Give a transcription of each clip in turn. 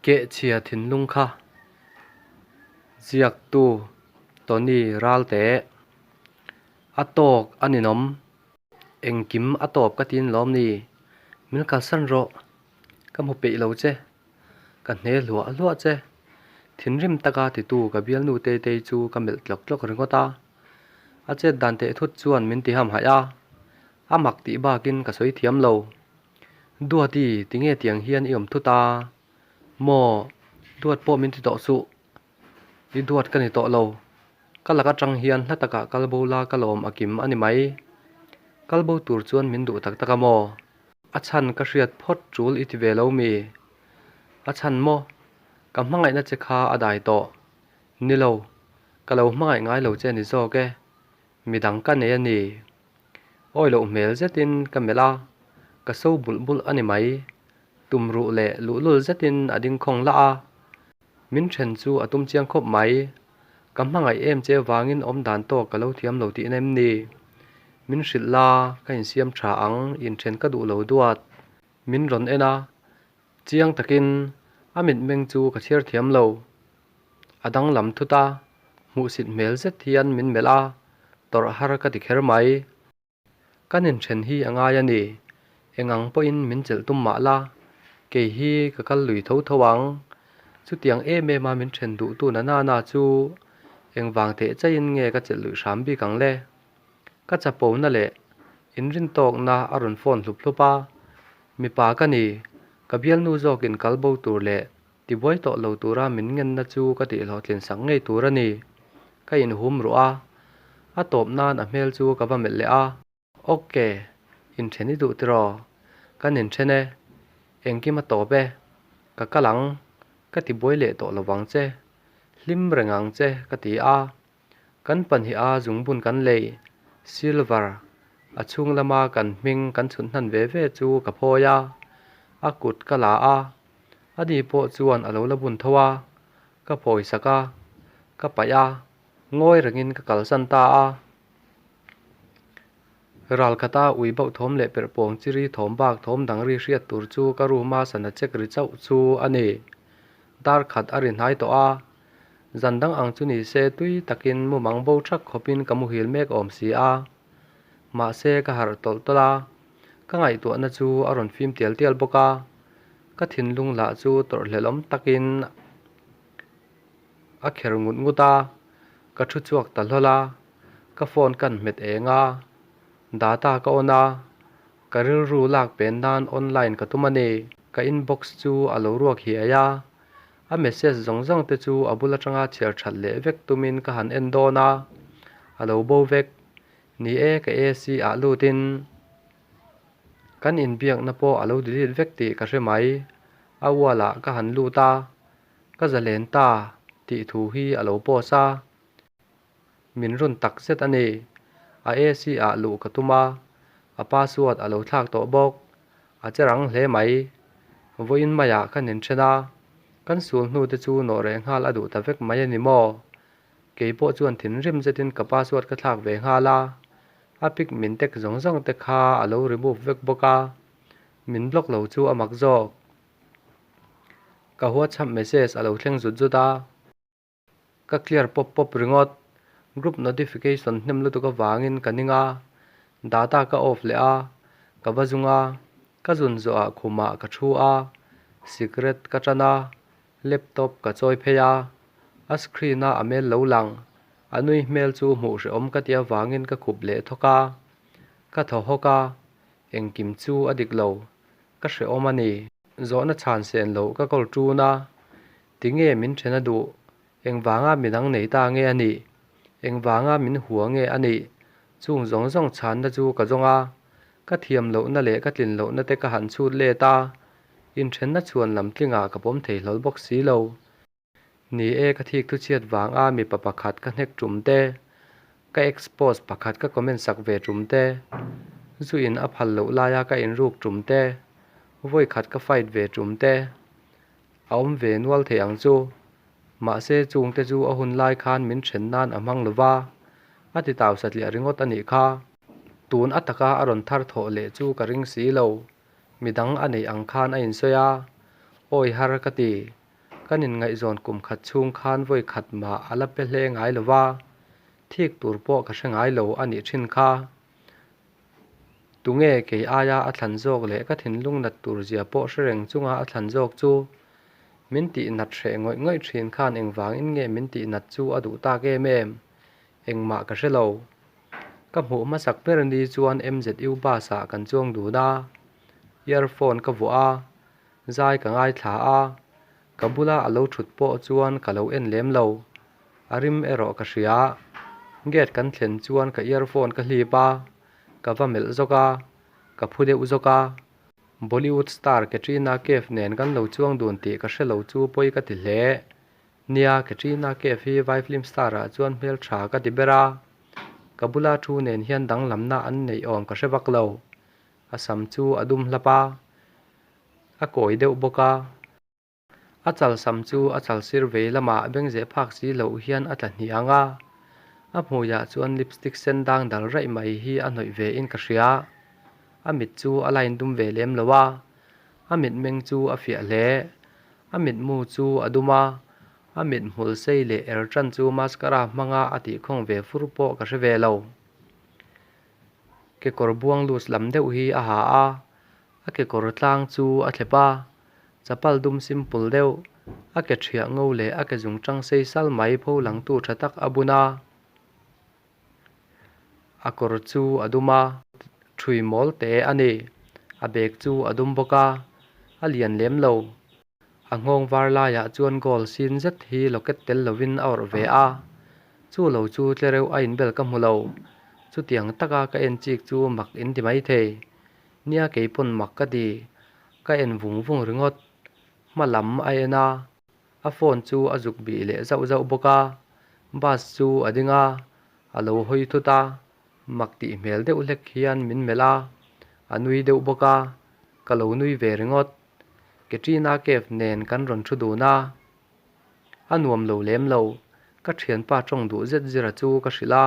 Kehchhia thinlung kha ziaktu Tony Ralte a tawk a ninawm. Engkim a tawp ka tin lawm ni? Min kalsan rawh. Ka hmu peih lo che. Ka hne hluah hluah che. Thinrim taka titu ka bialnu Tetei chu ka melh tlawk tlawk ringawt a. A chet dan teh thut chuan min ti ham haih a. A mak tih bakin ka sawi thiam lo. Duati, tinge tiang hian i awm thut a? Maw, duat pawh min ti tawh suh. I duat ka ni tawh lo. Ka lak atang hian hla takah kal bo la ka lawm a kim a ni mai. Kal bo tur chuan min duh tak tak a maw? A chhan ka hriat phawt tul i ti ve lo mi? A chhan maw? Ka hmangaihna che kha a dai tawh. Ni lo, ka lo hmangaih ngai lo che ni zawk e. Midang ka nei a ni. Awi loh hmel zetin ka melh a, ka so bulh bulh a ni mai. Tumruh leh luhlul zetin a ding khawng lah a. Min then chu a tum chiang khawp mai. Ka hmangaih em che vangin awm dan tawk ka lo thiam lo tihna em ni? Min hrilh la, ka insiam tha ang, inthen ka duh lo duat. Min rawn en a, chiang takin a mitmeng chu ka chhiar thiam lo. A danglam thut a, hmuhsit hmel zet hian min melh a, tawrh har ka ti kher mai. Kan inthen hi a ngai a ni. Eng ang pawhin min chelh tum mah la, kei hi ka kal lui tho tho ang. Chutiang em em a min then duhtu na na na chu engvang teh chaiin nge ka chelh luih hram bik ang le? Ka chapona leh inrintawkna a rawn phone hlup hlup a, Mipa ka ni, ka bialnu zawkin kal bo tur leh tibuai tawh lo tura min ngenna chu ka tihhlawhtlin sak ngei tur a ni. Ka inhum ruh a, a tawp nan a hmel chu ka va melh leh a. Ok, inthen i duh tiraw? Kan inthen e, engkim a tawp e, ka kal ang, ka tibuai leh tawh lovang che, hlim reng ang che ka ti a. Kan pahnih a zungbun kan lei, silver, a chhung lama kan hming kan chhun hnan ve ve chu ka phawi a, a kut ka la a, ani pawh chuan a lo la bun tho a, ka phawi sak a, ka paih a, ngawi rengin ka kalsan ta a. Ral khata ui bauh thawm leh perh pawng chi ri thawm bak thawm dang ri hriat tur chu ka room a sana check ri chauh chu a ni. Dar khat a ri hnai tawh a, zan dang ang chu ni se tui takin mumang bo thak khawpin ka muhil mek awm si a. Mahse ka harh tawlh tawlh a, ka ngaihtuahna chu a rawn fim tial tial bawk a, ka thinlung lah chu tawrhhlelhawm takin a kher ngut ngut a, ka thu chhuak ta hlawl a, ka phone kan hmet eng a, data ka on a, ka rilru lak pen nan online ka tum a ni. Ka inbox chu a lo ruak hiai a, a message zawng zawng te chu a bul atanga chhiar that leh vek tumin ka han en dawn a, a lo bo vek. Ni e, ka AC ah lutin kan inbiakna pawh a lo delete vek tih ka hre mai. A wall ah ka han lut a. Ka zalen ta tih thu hi a lo post a, min run tak zet a ni. A AC ah luh ka tum a, a password a lo thlak tawh bawk. A che rang hle mai. Vawiin maiah ka nin then a, kan sul hnu te chu nawh reh nghal a duh ta vek mai a ni maw? Kei pawh chuan thinrim zetin ka password ka thlak ve nghal a, a pic min tek zawng zawng te kha a lo remove vek bawk a, min block lo chu a mak zawk. Ka WhatsApp message a lo thleng zut zut a, ka clear pawp pawp ringawt. Group notification hnem lutuk avangin ka ning a, data ka off leh a, ka va zung a, ka zun zawhah khumah ka thu a, cigarette ka tan a, laptop ka chawi phei a, a screen a a mail lo lang, a nui hmel chu hmuh hrehawm ka tih avangin ka khup leh thawk a, ka thaw hawk a, engkim chu a dik lo. Ka hrehawm a ni. Zawhna chhan sen loh ka kawl ṭun a, tinge min ṭhen a duh? Engvanga midang nei ta nge a nih? Engvanga min hua nge a nih? Chung zawng zawng chhanna chu ka zawng a, ka thiam lohna leh ka tlin lohna te ka han chhut let a, inṭhenna chhuan lam tlingah ka pawm thei hlawl bawk si lo. Ni e, ka thik thu chhiat vang a mipa pakhat ka hnek tum te, ka ex post pakhat ka comment sak ve tum te, zu in a phal loh laia ka inruk tum te, vawi khat ka fight ve tum te, a awm ve nual thei ang chu. Mahse chung te chu a hun lai khan min then nan a hmang lova, a ti tau satliah ringawt a nih kha. Tun a taka a rawn thar thawh leh chu ka ring si lo, midang a neih ang khan a insawi a, awi har ka ti. Kan inngaihzawn kum khat chhung khan vawi khat mah a la pe hle ngai lo va, thik tur pawh ka hre ngai lo a nih thin kha. Tunge kei aia a thlan zawk leh ka thinlung nat tur zia pawh hre reng chunga a thlan zawk chu? Min tih nat hreh ngawih ngawih thin khan engvangin nge min tih nat chu a duh tak em em? Engmah ka hre lo. Ka hmuh hmasak ber ni chuan MZU bus ah kan chuang dun a, earphone ka vuah a, zai ka ngaithla a, ka bula a lo thut pawh chuan ka lo en lem lo. A rim erawh ka hria. Gate kan thlen chuan ka earphone ka hlip a, ka va melh zawk a, ka phu deuh zawk a. Bollywood star Katrina Kaif nen kan lo chuang dun tih ka hre lo chu pawi ka ti hle. Nia, Katrina Kaif hi vai film star ah chuan hmel tha ka ti ber a, ka bula thu nen hian danglamna an neih awm ka hre vak lo. A sam chu a dum hlap a, a kawi deuh bawk a. A chal sam chu a chal sir vei lamah bengzeh phak si loh hian a tla hniang a, a hmuiah chuan lipstick sen dang dal raih mai hi a hnawih ve in ka hria. A mit chu a line dum ve lem lo a, a mitmeng chu a fiah hle. A mitmu chu a dum a, a mithmul sei leh er tan chu mascara hmanga a tihkhawng ve fur pawh ka hre ve lo. Kekawr buang lus lam deuh hi a ha a, A kekawr tlang chu a thlep a, chapal dum simple deuh, a ke thiah ngo leh a ke zung tang sei sal mai pho langtu tha tak a bun a. A kawr chu a dum a, thui mawl te a ni. A bag chu a dum bawk a, a lian lem lo. A nghawng var laiah chuan gold sin zet hi locket tel lovin a awrh ve a, chu lo chu tlereuh a inbel ka hmu lo. Chutiang taka ka en chik chu mak in ti maithei. Nia kei pawn mak ka ti, ka en vung vung ringawt. Hma lam a en a, a phone chu a zuk bih leh zauh zauh bawk a, bus chu a ding a, a lo hawi thut a, mak tih hmel deuh hlek hian min melh a, a nui deuh bawk a, ka lo nui ve ringawt. Katrina Kaif nen kan rawn thu dun a, a nuam lo lem lo, ka thianpa tawng duh zet zira chu ka hrilh a.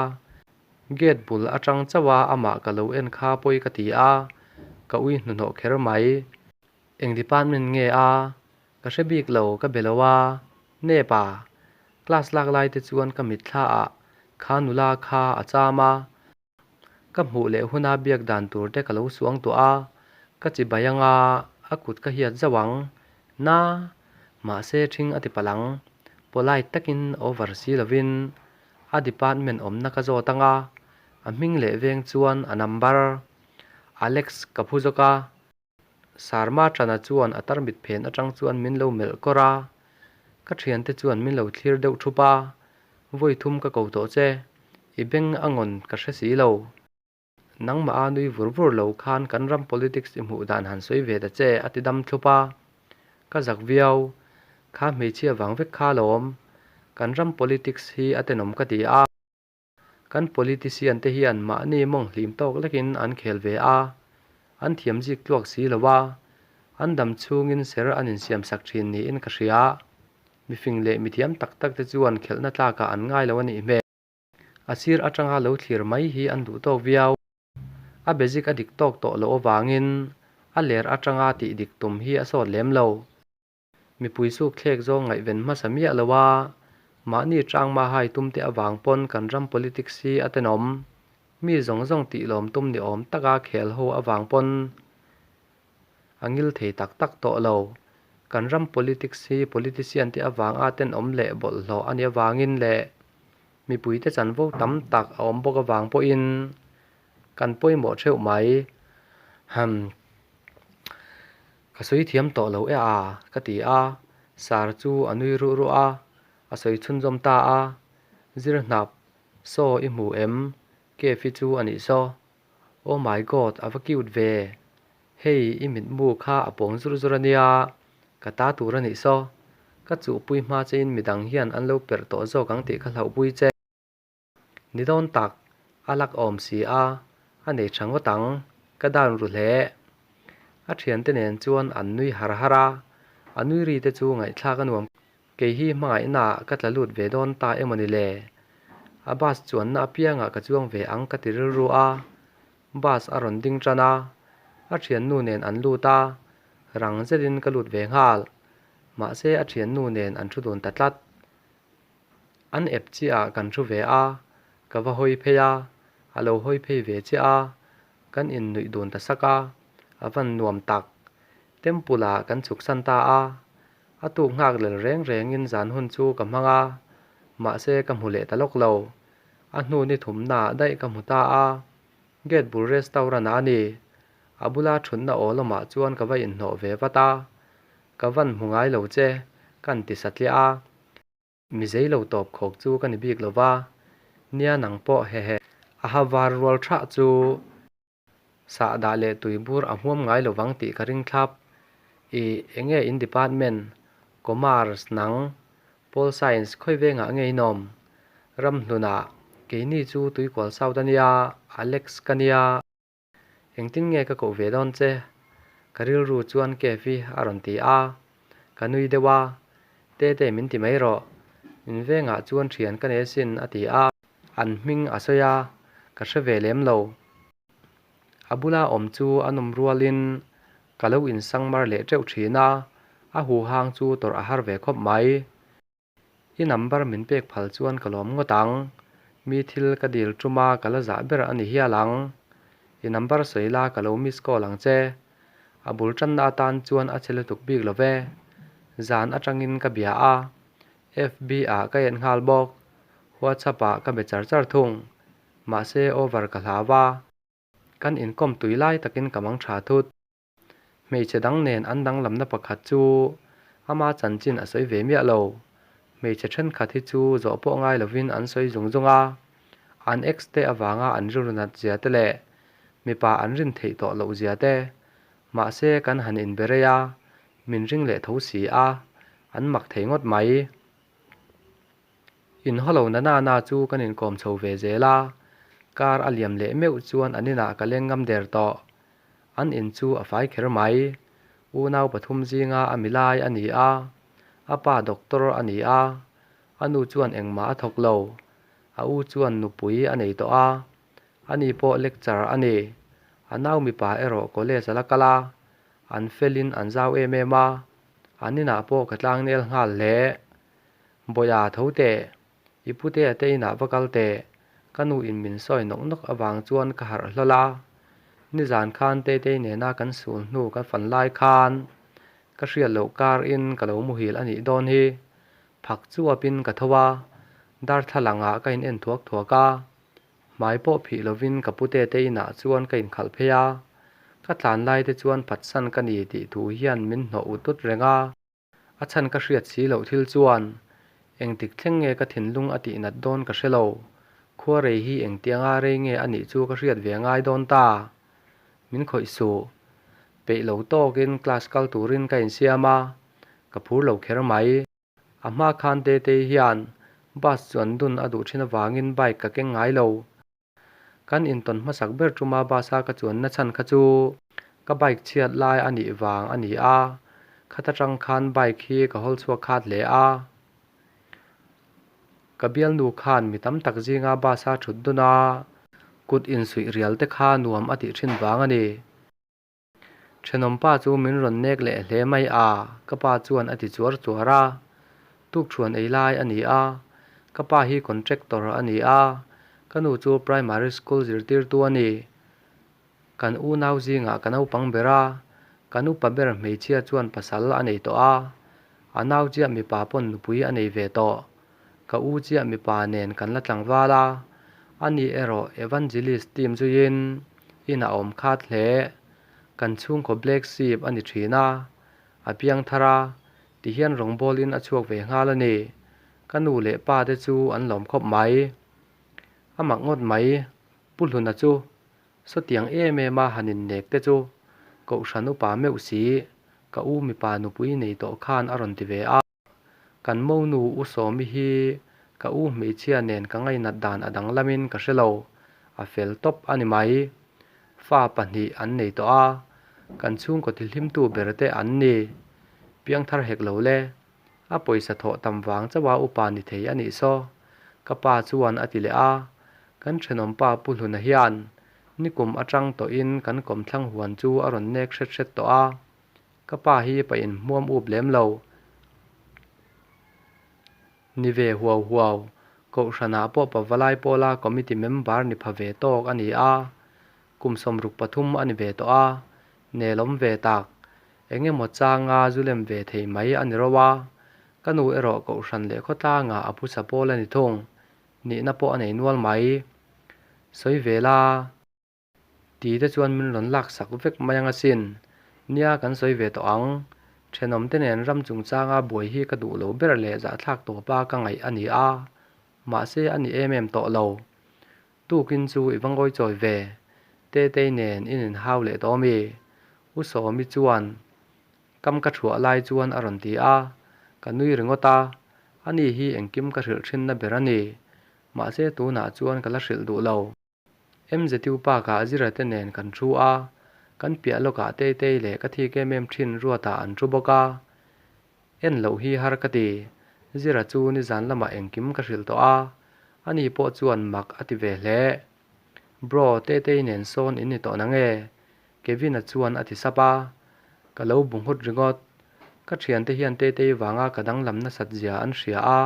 Gate bul atang chauh a amah ka lo en kha pawi ka ti a, ka ui hnuhnawh kher mai. Eng department nge a? Ka hre bik lo, ka be lo a. Nep a? Class lak lai te chuan ka mitthla ah kha nula kha a cham a. Ka hmuh leh huna biak dan tur te ka lo suang tawh a, ka chi bai anga a kut ka hiat zauh ang. Na! Mahse ṭhing a ti palh ang. Polite takin over si lovin A department awmna ka zawt ang a, a hming leh veng chuan a number. Alex ka phu zawk a, Sarma Tana chuan a tarmit phen atang chuan min lo melh kawr a, ka thiante chuan min lo thlir deuh thup a, vawi thum ka ko tawh che, i beng a ngawn ka hre si lo. Nangmah a nui vur vur lo khan kan ram politics i hmuh dan han sawi ve ta che a ti dam thlup a. Ka zak viau. Kha hmeichhia vang vek kha alawm. Kan ram politics hi a tenawm ka ti a. Kan politician te hian mahni mawng hlim tawk lekin an khel ve a. An thiam zik tluak si lo a. An dam chhungin ser an insiam sak thin niin ka hria. Mifing leh mithiam tak tak te chuan khelhna tlakah an ngai lo a nih hmel. A sir atanga lo thlir mai hi an duh tawk viau. A basic a dik tawk tawh loh avangin a ler atanga tih dik tum hi a sawt lem lo. Mipui suk thlek zawng ngaihven hmasa miah lo a, mahni tangma hai tum te avang pawn kan ram politics hi a tenawm. Mi zawng zawng tih lawm tum ni awm taka khel ho avang pawn a ngil thei tak tak tawh lo. Kan ram politics hi politician te avanga tenawm leh bawlhhlawh a nih avangin leh mipuite chanvo tam tak a awm bawk avang pawhin kan pawimawh theuh mai. Ham. Ka sawi thiam tawh lo e a, ka ti a. Sar chu a nui ruh ruh a, a sawi chhunzawm ta a. Zir hnap, Saw i hmu em? Kefi chu a nih saw. Oh my God, a va cute ve! Hei, i mitmu kha a pawng zur zur a nia, ka ta tur a nih saw. Ka chuhpui hma chein midang hian an lo perh tawh zawk ang tih ka hlauhpui che. Ni dawn tak, a lak awm si a, a nei tha ngawt ang, ka down ru hle. A thiante nen chuan an nui har har a, a nui ri te chu ngaihthlak a nuam. Kei hi hmangaihnaah ka tla lut ve dawn ta emaw ni le? A bus chuanna apiangah ka chuang ve ang ka ti rilru a, bus a rawn ding tan a, a thiannu nen an lut a, rang zetin ka lut ve nghal. Mahse a thiannu nen an thu dun ta tlat. An ep chiah ah kan thu ve a, ka va hawi phei a, a lo hawi phei ve chiah a, kan innuih dun ta sak a, a van nuam tak. Temple ah kan chhuk san ta a, a tuk nghak lel reng rengin zan hun chu ka hmang a, mahse ka hmu leh ta lawk lo. A hnu ni thumnaah daih ka hmu ta a, gate bul restaurant ah a ni. A bula thutna aw lamah chuan ka va inhnawh ve vat a, ka van hmu ngai lo che, kan ti satliah a. Mi zei lo tawp khawk chu ka ni bik lo va, nia nang pawh hehe. A ha var rual thah chu sahdah leh tuibur a hmuam ngai lo vang tih ka ring thlap. I enge in department, Commerce, nang, Pol Science khawi vengah nge in awm? Ramhlunah, keini chu Tuikual South a nia, Alex ka nia. Engtin nge ka koh ve dawn che? Ka rilru chuan Kefi a rawn ti a, ka nui deuh a, Tete min ti mai rawh, min vengah chuan thian ka nei asin a ti a, an hming a sawi a, ka hre ve lem lo. A bula awm chu a nawm rualin ka lo insangmar leh teuh thin a, a huhang chu tawrh a har ve khawp mai. I number min pek phal chuan ka lawm ngawt ang. Mi thil ka dil ṭuma ka la zah ber a ni hial ang. I number sawi la ka lo miss call ang che. A bul ṭanna atan chuan a che lutuk bik lo ve. Zan aṭangin ka bia a. FB ah ka en nghal bawk. WhatsApp ah ka be char char thung. Mahse over ka hlau a. Kan inkawm tui lai takin ka mang ṭha thut. Hmeichhe dang nen an danglamna pakhat chu ama chanchin a sawi ve miah lo. Hmeichhe thenkhat hi chu zawh pawh ngai lovin an sawi zung zung a, an ex te avanga an rilru nat zia te leh mipa an rin theih tawh loh zia te. Mahse kan han inbe rei a, min ring leh tho si a, an mak thei ngawt mai. Inhawlo na na na chu kan inkawm chho ve zel a, kar a liam leh meuh chuan an inah ka leng ngam der tawh. An in chu a fai kher mai. Unau pathum zinga a milai a ni a, a pa doctor a ni a, a nu chuan engmah a thawk lo. A u chuan nupui a nei tawh a, ani pawh lecture a ni. A nau mipa erawh college a la kal a, an felin an zau em em a, an inah pawh ka tlangnel nghal hle. Bawia tho teh, i putea te inah va kal teh, ka nu in min sawi nawk nawk avang chuan ka harh hlawl a. Nizan khan Tetei nena kan sul hnu ka fan lai khan ka hriat loh kar in ka lo muhil a nih dawn hi. Phak chuap in ka tho a, darthlalang ah ka in en thuak thuak a. Hmai pawh phih lovin ka pute te inah chuan ka inkhalh phei a, ka tlan lai te chuan phatsan ka ni tih thu hian min hnawh ut ut reng a. A chhan ka hriat si loh thil chuan engtik thleng nge ka thinlung a tih nat dawn ka hre lo. Khua rei hi engtianga rei nge a nih chu ka hriat ve ngai dawn ta. Min khawih suh. Peih lo tawkin class kal turin ka insiam a, ka phur lo kher mai. A hma khan Tetei hian bus chuan dun a duh thin avangin bike ka keng ngai lo. Kan intawn hmasak ber tuma bus a ka chuanna chhan kha chu ka bike chhiat lai a nih vang a ni a, khata tang khan bike hi ka hawl chhuak khat hle a. Ka bialnu khan mi tam tak zinga bus a thut dun a, kut insuih rial te kha nuam a tih thin vang a ni. Thenawmpa chu min rawn nek leh hle mai a, ka pa chuan a ti chuar chuar a. Tukṭhuan ei lai a ni a, ka pa hi contractor a ni a, ka nu chu primary school zirtirtu a ni. Kan unau zingah ka naupang ber a, kan upa ber hmeichhia chuan pasal a nei tawh a, a nau chiah mipa pawn nupui a nei ve tawh. Ka u chiah mipa nen kan la tlangval a, ani erawh Evangelist team zuiin in a awm khat hle. Kan chhungkaw Black Sheep a ni thin a, a piang thar a, tihian rawngbawlin a chhuak ve nghal a ni. Ka nu leh pa te chu an lawm khawp mai. A mak ngawt mai, Pu Hluna chu sawtiang em em a han innek te chu Kohhran upa meuh si, ka u mipa nupui nei tawh khan a rawn ti ve a. Kan monu U Sawmi hi ka u hmeichhia nen ka ngainat dan a danglamin ka hre lo, a fel tawp a ni mai. Fa pahnih an nei tawh a, kan chhungkaw tihlimtu ber te an ni. Piangthar hek lo le, a pawisa thawh tam vang chauha upa ni thei a nih saw, ka pa chuan a ti leh a, kan thenawmpa Pu Hluna hian nikum atang tawhin kan kawmthlang huan chu a rawn nek hret hret tawh a. Ka pa hi pa inhmuam up lem lo, Ni ve huau huau, Kohhranah pawh Pavalai pawla committee member ni pha ve tawk a ni a, kum 63 a ni ve tawh a, nelawm ve tak, eng emaw changa zu lem ve thei mai a ni ro a, ka nu erawh Kohhran leh khawtlangah a phusa pawl a ni thung, nihna pawh a nei nual mai. Sawi ve la. Ti te chuan min rawn laksak vek mai ang asin. Nia kan sawi ve tawh ang. Thenawmte nen ram chungchanga buai hi ka duh lo ber leh zahthlak tawpa ka ngaih a ni a, mahse a ni em em tawh lo. Tukin chu i va ngawi chawi ve. Tetei nen in inhau leh tawh ami? U Sawmi chuan kam ka thuah lai chuan a rawn ti a, ka nui ringawt a, ani hi engkim ka hrilh thinna ber a ni. Mahse tunah chuan ka la hrilh duh lo. MZU Park-ah Zira te nen kan thu a, kan piah lawkah Teitei leh ka thik em em thin Ruata an thu bawk a. En loh hi har ka ti, Zira chu nizan lamah engkim ka hrilh tawh a, ani pawh chuan mak a ti ve hle. Bro, Teitei nen sawn in ni tawh nange? Kevin-a chuan a ti sap a, ka lo bu nghut ringawt. Ka thiante hian Teitei vanga ka danglam nasat zia an hria a,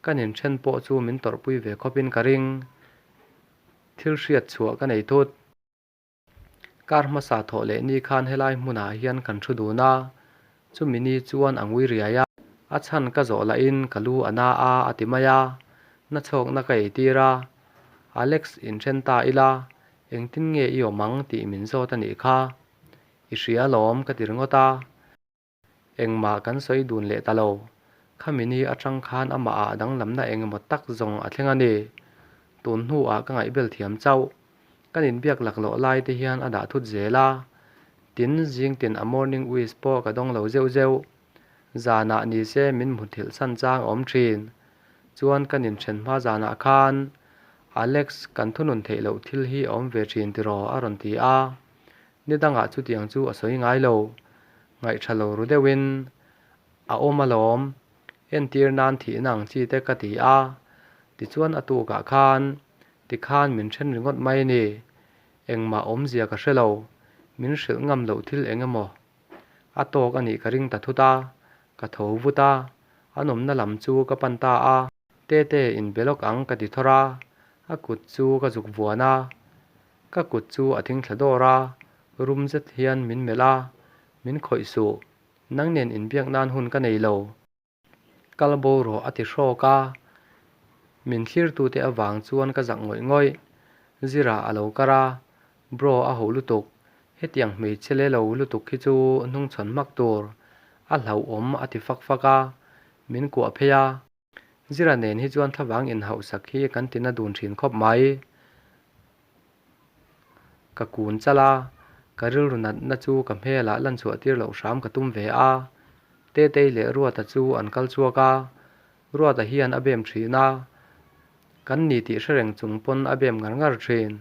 kan inthen pawh chu min tawrhpui ve khawpin ka ring. Thil hriat chhuah ka nei thut. Kar hmasa thawh leh ni khan helai hmunah hian kan thu dun a, chumi ni chuan a ngui riai a. A chhan ka zawh lahin ka lu a na a a ti mai a, na chhawkna ka eitir a. Alex inthen ta ila, engtin nge i awm ang tih min zawt a nih kha. I hria alawm ka ti ringawt a. Engmah kan sawi dun leh ta lo. Khami ni atang khan amah ah danglamna eng emaw tak zawng a thleng a ni. Tun hnuah ka ngaihbel thiam chauh. Kan inbiak laklawh lai te hian a dah thut zel a. Tin, zing tin a morning wish pawh ka dawng lo zeuh zeuh. Zanah ni se min hmuthilh san chang a awm thin. Chuan kan inthen hma zanah khan Alex kan thunun theih loh thil hi a awm ve thin tiraw a rawn ti a. Ni dangah chutiang chu a sawi ngai lo. Ngaihṭha lo ru deuhin a awm alawm, entir nan thihna ang chi te ka ti a, tichuan a tukah khan tikhan min ṭhen ringawt mai a ni. Engmah awmzia ka hre lo, min hrilh ngam loh thil eng emaw a tawk a nih ka ring ta thut a, ka tho vut a, a nawmna lam chu ka pan ta a. Tete inbe lawk ang ka ti thawr a, a kut chu ka zuk vuan a, Ka kut chu a thing thla dawr a, rum zet hian min melh a, Min khawih suh, nang nen inbiak nan hun ka nei lo. Kal bo rawh a ti hrawk a, min thlirtute avang chuan ka zak ngawih ngawih. Zira a lo kar a, Bro a ho lutuk, hetiang hmeichhe le lo lutuk hi chu hnungchhawn hmak tur, a hlauhawm a ti fak fak a, min kuah phei a. Zira nen hi chuan thlavang inhauhsak hi kan tina dun thin khawp mai. Ka kun chal a, ka rilru natna chu ka hmelah lan chhuah tir loh hram ka tum ve a. Tetei leh Ruata chu an kal chhuak a, Ruata hian a bem thin a, kan ni tih hre reng chung pawn a bem ngar ngar thin.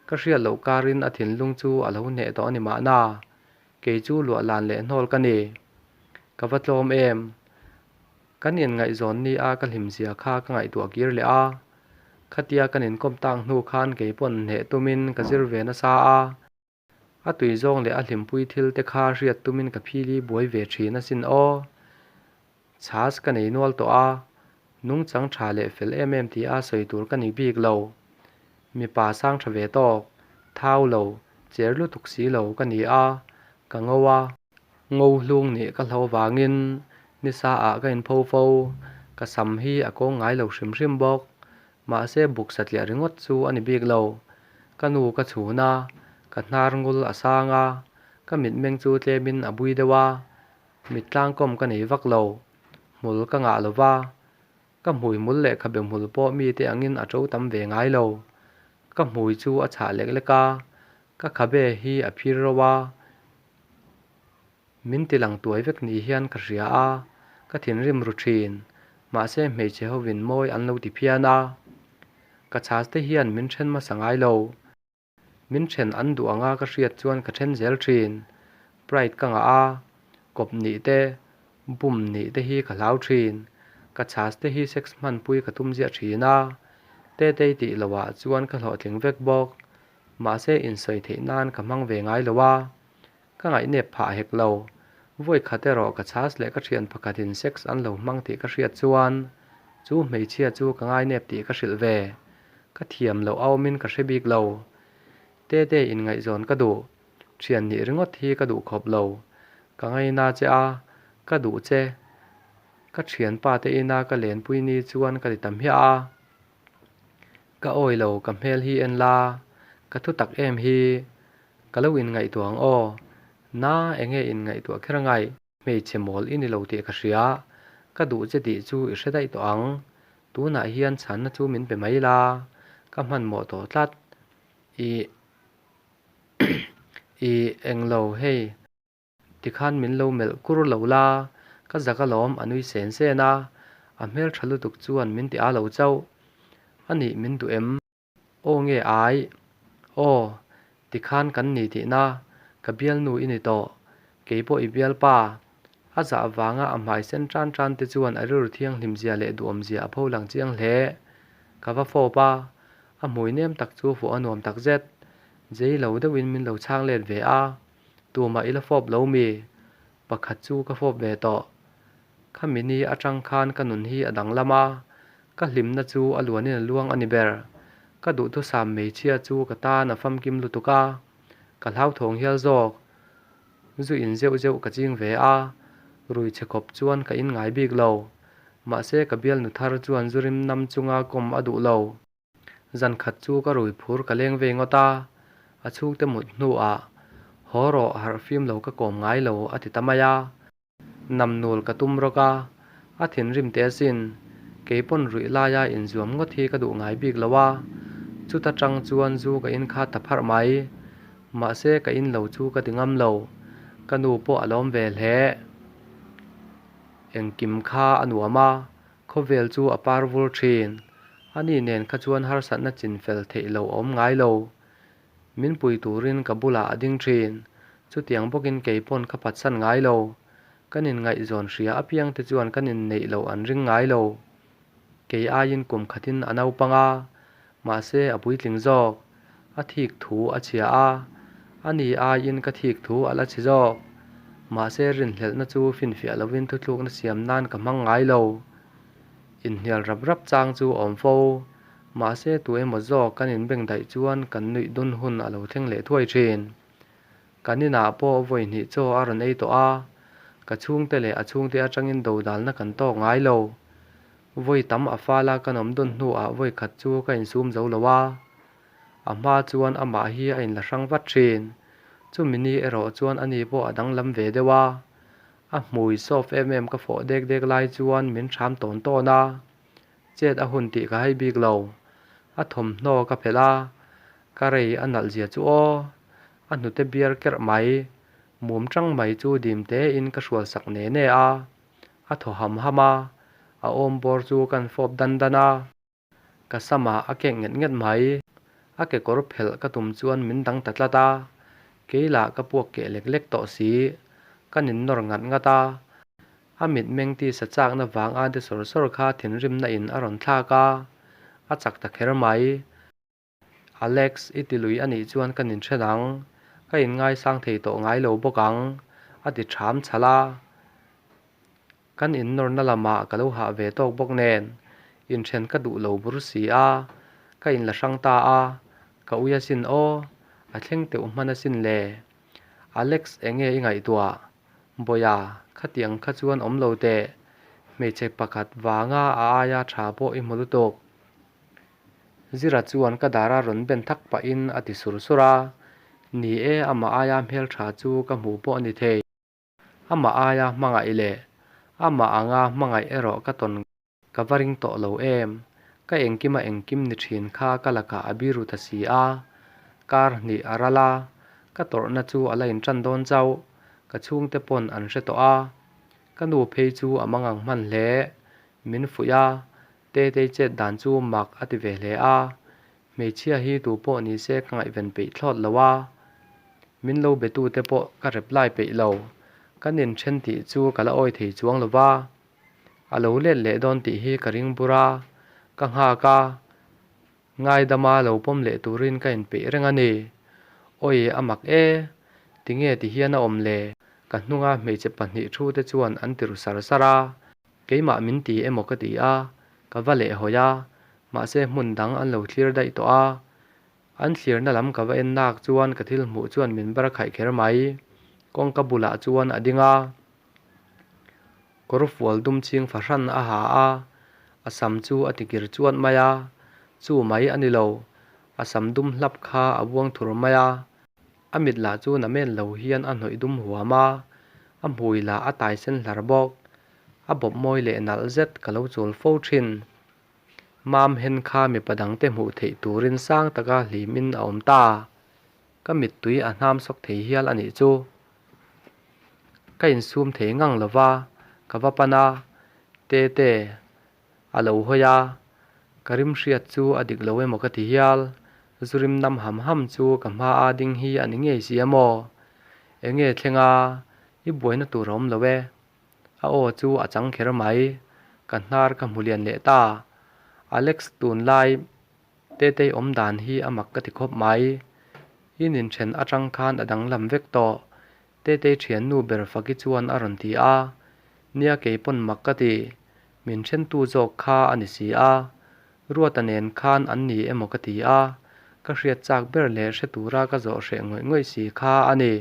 Ka hriat loh karin a thinlung chu a lo hneh tawh a ni mahna, kei chu luah lan leh hnawl ka ni. Ka va tlawm em? Kan inngaihzawn ni a ka hlimzia kha ka ngaihtuah kir leh a, khatia kan inkawm tak hnu khan kei pawn hneh tumin ka zir ve nasa a, a tui zawng leh a hlimpui thil te kha hriat tumin ka phili buai ve thin asin aw. Chhas ka nei nual tawh a, nungchang tha leh fel em em tia sawi tur ka ni bik lo. Mipa sang tha ve tawk, thau lo, cher lutuk si lo ka ni a, ka ngo a. Ngo hlung nih ka hlo vangin nisa ah ka inpho fo, ka sam hi a kawng ngai lo hrim hrim bawk. Mahse buk satliah ringawt chu a ni bik lo. Ka nu ka chhun a, ka hnar ngul a sang a, ka mitmeng chu tlemin a bui deuh a, mit tlangkawm ka nei vak lo, hmul ka ngah lo va, ka hmui hmul leh khabe hmul pawh mite angin a to tam ve ngai lo. Ka hmui chu a chhah lek lek a, ka khabe hi a phir ro a, Min ti lang tuai vek ni hian ka hria a, ka thinrim ru thin. Mahse hmeichhe hovin mawi an lo ti phian a. Ka chhas te hian min then hmasa ngai lo. Min then an duh anga ka hriat chuan ka then zel thin. Pride ka ngah a, kawp nih te, bum nih te hi ka hlau thin. Ka chhas te hi sex hmanpui ka tum ziah thin a. Tetei tih loh ah chuan ka hlawhtling vek bawk. Mahse insawi theih nan ka hmang ve ngai lo a. Ka ngaihnep phah hek lo. Vawi khat erawh ka chhas leh ka thian pakhatin sex an lo hmang tih ka hriat chuan Chu hmeichhia chu ka ngainep tih ka hrilh ve. Ka thiam loh a awmin ka hre bik lo. Tete inngaihzawn ka duh. Thian nih ringawt hi ka duh khawp lo. Ka ngaina che a, ka duh che. Ka thianpa te ina ka lenpui ni chuan ka ti ta hmiah a. Ka awi lo, ka hmel hi en la, ka thu tak em hi. Ka lo inngaihtuah ang aw. Na, enge inngaihtuah kher angai? Hmeichhe mawl i ni lo tih ka hria, ka duh che tih chu i hre daih tawh ang. Tunah hian chhanna chu min pe mai la, ka hmanhmawh tawh tlat. I I englo hei, tikhan min lo melh kur lo la, ka zak alawm a nui sen sen a, a hmeltha lutuk chuan min ti a lo chauh. Anih min duh em? Aw nge ai? Aw, tikhan kan ni tihna, ka bialnu i ni tawh, kei pawh i bialpa. A zah vanga a hmai sen tan tan te chuan a rilru thianghlim zia leh duhawm zia a pho lang chiang hle. Ka va fawp a, a hmui nem tak chu fawh a nuam tak zet. Zei lo deuhin min lo chhang let ve a, tumah i la fawp lo mi? Pakhat chu ka fawp ve tawh. Khami ni atang khan ka nun hi a danglam a, ka hlimna chu a luanin a luang a ni ber. Ka duhthusam hmeichhia chu ka tan a famkim lutuk a, ka hlauthawng hial zawk. Zu in zeuh zeuh ka ching ve a, rui chhe khawp chuan ka in ngai bik lo. Mahse ka bialnu thar chuan zu rim nam chunga kawm a duh lo. Zan khat chu ka rui phur ka leng ve ngawt a, a chhungte mut hnuah, Haw rawh harh fim lo ka kawm ngai lo a ti ta mai a. Namnul ka tum rawk a, a thinrim teh asin, kei pawn ruih laia inzuam ngawt hi ka duh ngai bik lo a, chuta tang chuan zu ka in kha ta pharh mai. Mahse ka in lo chu ka ti ngam lo, ka nu pawh a lawm ve hle. Engkim kha a nuam a, khawvel chu a par vur thin. Ani nen kha chuan harsatna chinfel theih lo a awm ngai lo. Min pui turin ka bulah a ding thin. Chutiang bawkin kei pawn ka phatsan ngai lo. Kan inngaihzawn hria apiang te chuan kan inneih loh an ring ngai lo. Kei aiin kum khatin a naupang a, mahse a puitling zawk. A thik thu a chhia a, ani aiin ka thik thu a la chhe zawk. Mahse rinhlelhna chu finfiah lovin thuthlukna siam nan ka hmang ngai lo. Inhnial rap rap chang chu a awm fo. Mahse tu emaw zawk kan inbeng daih chuan kan nuih dun hun a lo thleng leh thuai thin. Kan inah pawh vawi hnih chaw a rawn ei tawh a, ka chhungte leh a chhungte atangin dodalna kan tawk ngai lo. Vawi tam a fala kan awm dun hnuah vawi khat chu ka insum zo lo a, a hma chuan amah hi a inla hrang vat thin. Chumi ni erawh chuan ani pawh a danglam ve deuh a, a hmui soft em em ka fawh dek dek lai chuan min hram tawn tawn a, Chet a hun tih ka hai bik lo. A thawmhnaw ka phelh a, ka rei a nalh zia chu aw. A hnute biar kerh mai, mum tang mai chu dim tein ka hrual sak ne ne a. A thaw ham ham a, a awm bawr chu kan fawp dan dan a. Ka samah a kek nget nget mai. A kekawr phelh ka tum chuan min dang ta tlat a, kei lah ka puak keh lek lek tawh si. Ka ninnawr ngat ngat a, A mitmeng tisa chakna vang a de sawr sawr kha thinrimna in a rawn thlak a, a chak ta kher mai. Alex, i ti lui a nih chuan ka ninhren ang, ka inngaisang thei tawh ngai lo bawk ang, a ti ṭham chhalh a. Kan innawrna lamah ka lo hah ve tawk bawk nen, inhren ka duh lo bur si a, ka inla hrang ta a, ka ui asin aw, a thleng teuh hman asin le. Alex, enge i ngaihtuah? Bawia, khatiang kha chuan awm lo teh. Hmeichhe pakhat vanga a aia tha pawh i hmu lutuk. Zira chuan ka dara rawn ben thak pahin a ti sur sur a. Ni e, amah aia hmeltha chu ka hmuh pawh a ni thei. Amah aia hmangaih leh amah anga hmangaih erawh ka tawn Ka va ring tawh lo em? Ka engkima engkim ni thin kha ka lakah a biru ta si a. Kar hnih a ral a, ka tawrhna chu a la intan dawn chauh. Ka chhungte pawn an hre tawh a. Ka nu phei chu a mangang hman hle. Min fuih a, Tetei chet dan chu mak a ti ve hle a. Hmeichhia hi tu pawh ni se ka ngaihven peih thlawt lo a. Min lo be tute pawh ka reply peih lo. Kan inthen tih chu ka la awi thei chuang lo va. A lo let leh dawn tih hi ka ring bur a, ka nghak a, ngaidama lo pawm leh turin ka inpeih reng a ni. Awi a mak e, tinge ti hian a awm le? Ka hnunga hmeichhe pahnih thu te chuan an ti ru sar sar a, keimah min ti emaw ka ti a. Ka va lehhawi a, mahse hmun dang an lo thlir daih tawh a. An thlirna lam ka va en nak chuan ka thil hmuh chuan min bar khaih kher mai. Kawngka bulah chuan a ding a. Kawr fual dum chhing fahran a ha a, a sam chu a tikir chuan mai a, chu mai a ni lo, a sam dum hlap kha a buang thur mai a, a mit lah chu namen lo hian a hnawih dum huam a, a hmui lah a tai sen hlar bawk, a bawp mawi leh nalh zet ka lo chul fo thin. Mam hen kha mipa dangte hmuh theih turin sang taka hlimin a awm ta. Ka mittui a hnam sawk thei hial a nih chu. Ka insum thei ngang lo va, ka va pan a, Tete, a lo hawi a, ka rim hriat chu a dik lo emaw ka ti hial, zu rim nam ham ham chu ka hma a ding hi a ni ngei si a maw? Enge thleng a, i buaina tur a awm lo e. A aw chu a chang kher mai, ka hnar ka hmu lian leh ta. Alex tunlai Tetei awm dan hi a mak ka ti khawp mai. I ninthen atang khan a danglam vek tawh, Tetei thiannu ber Faki chuan a rawn ti a. Nia kei pawn mak ka ti, min thentu zawk kha a ni si a. Ruata nen khan an ni emaw ka ti a, ka hriat chak ber leh hre tura ka zawh hreh ngawih ngawih si kha a ni.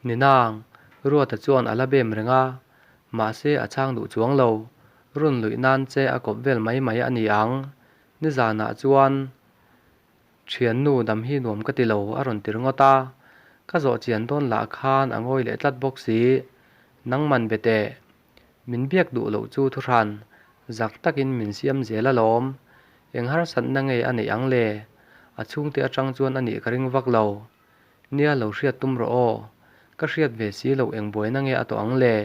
Ninang, Ruata chuan a la bem reng a, mahse a chhang duh chuang lo. Run luih nan che a kawp vel mai mai a ni ang. Nizanah chuan Thiannu dam hi nuam ka ti lo a rawn ti ringawt a, ka zawh chian dawn lah khan a ngawi leh tlat bawk si. Nangman be teh, min biak duh loh chu thuhran, zak takin min siam zel alawm. Eng harsatna nge a neih ang le? A chhungte atang chuan a nih ka ring vak lo. Nia lo hriat tum rawh aw. Ka hriat ve si loh eng buaina nge a tawh ang le?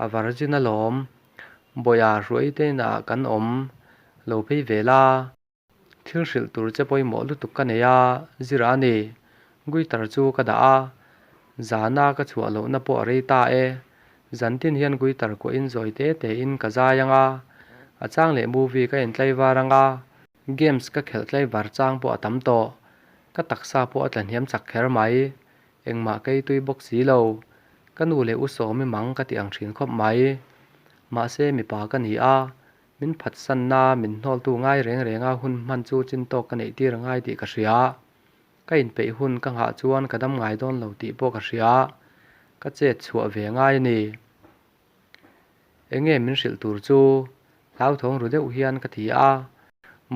A virgin alawm. Bawia hruai te inah kan awm lo phei ve la. Thil hrilh tur che pawimawh lutuk ka nei a, zir a ni. Guitar chu ka dah a, zana ka chhuah lohna pawh a rei ta e. Zantin hian guitar kuahin zawi te tein ka zai ang a, a chang leh movie ka intlaivar ang a, games ka khelh tlaivar chang pawh a tam tawh. Ka taksa pawh a tla hniam chak kher mai. Engmah ka itui bawk si lo. Ka nu leh u Sawmi mang ka ti ang thin khawp mai. Mahse mipa ka ni a, min phatsanna min hnawltu ngai reng renga hun hman chu chin tawk ka neih tir a ngai tih ka hria. Ka inpeih hun ka nghah chuan ka dam ngai dawn lo tih pawh ka hria. Ka chet chhuah ve ngai a ni. Enge min hrilh tur chu? Hlauthawng ru deuh hian ka ti a.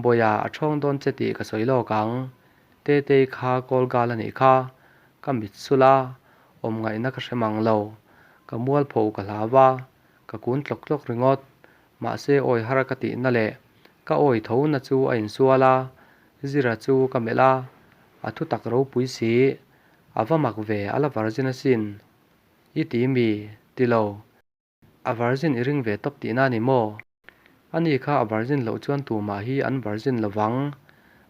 Bawia a thawng dawn che tih ka sawi lawk ang. Tetei kha call gal a nih kha. Ka mit sul a, awm ngaihna ka hre mang lo. Ka mualpho ka hlau a, ka kun tlawk tlawk ringawt. Mahse awi har ka tihna leh ka awi tho na chu a insual a, Zira chu ka melh a, a thu tak ropui si. A va mak ve, a la virgin asin. I ti mi? Ti lo. A virgin i ring ve tawp tihna a ni maw? Ani kha a virgin loh chuan tumah hi an virgin lo vang.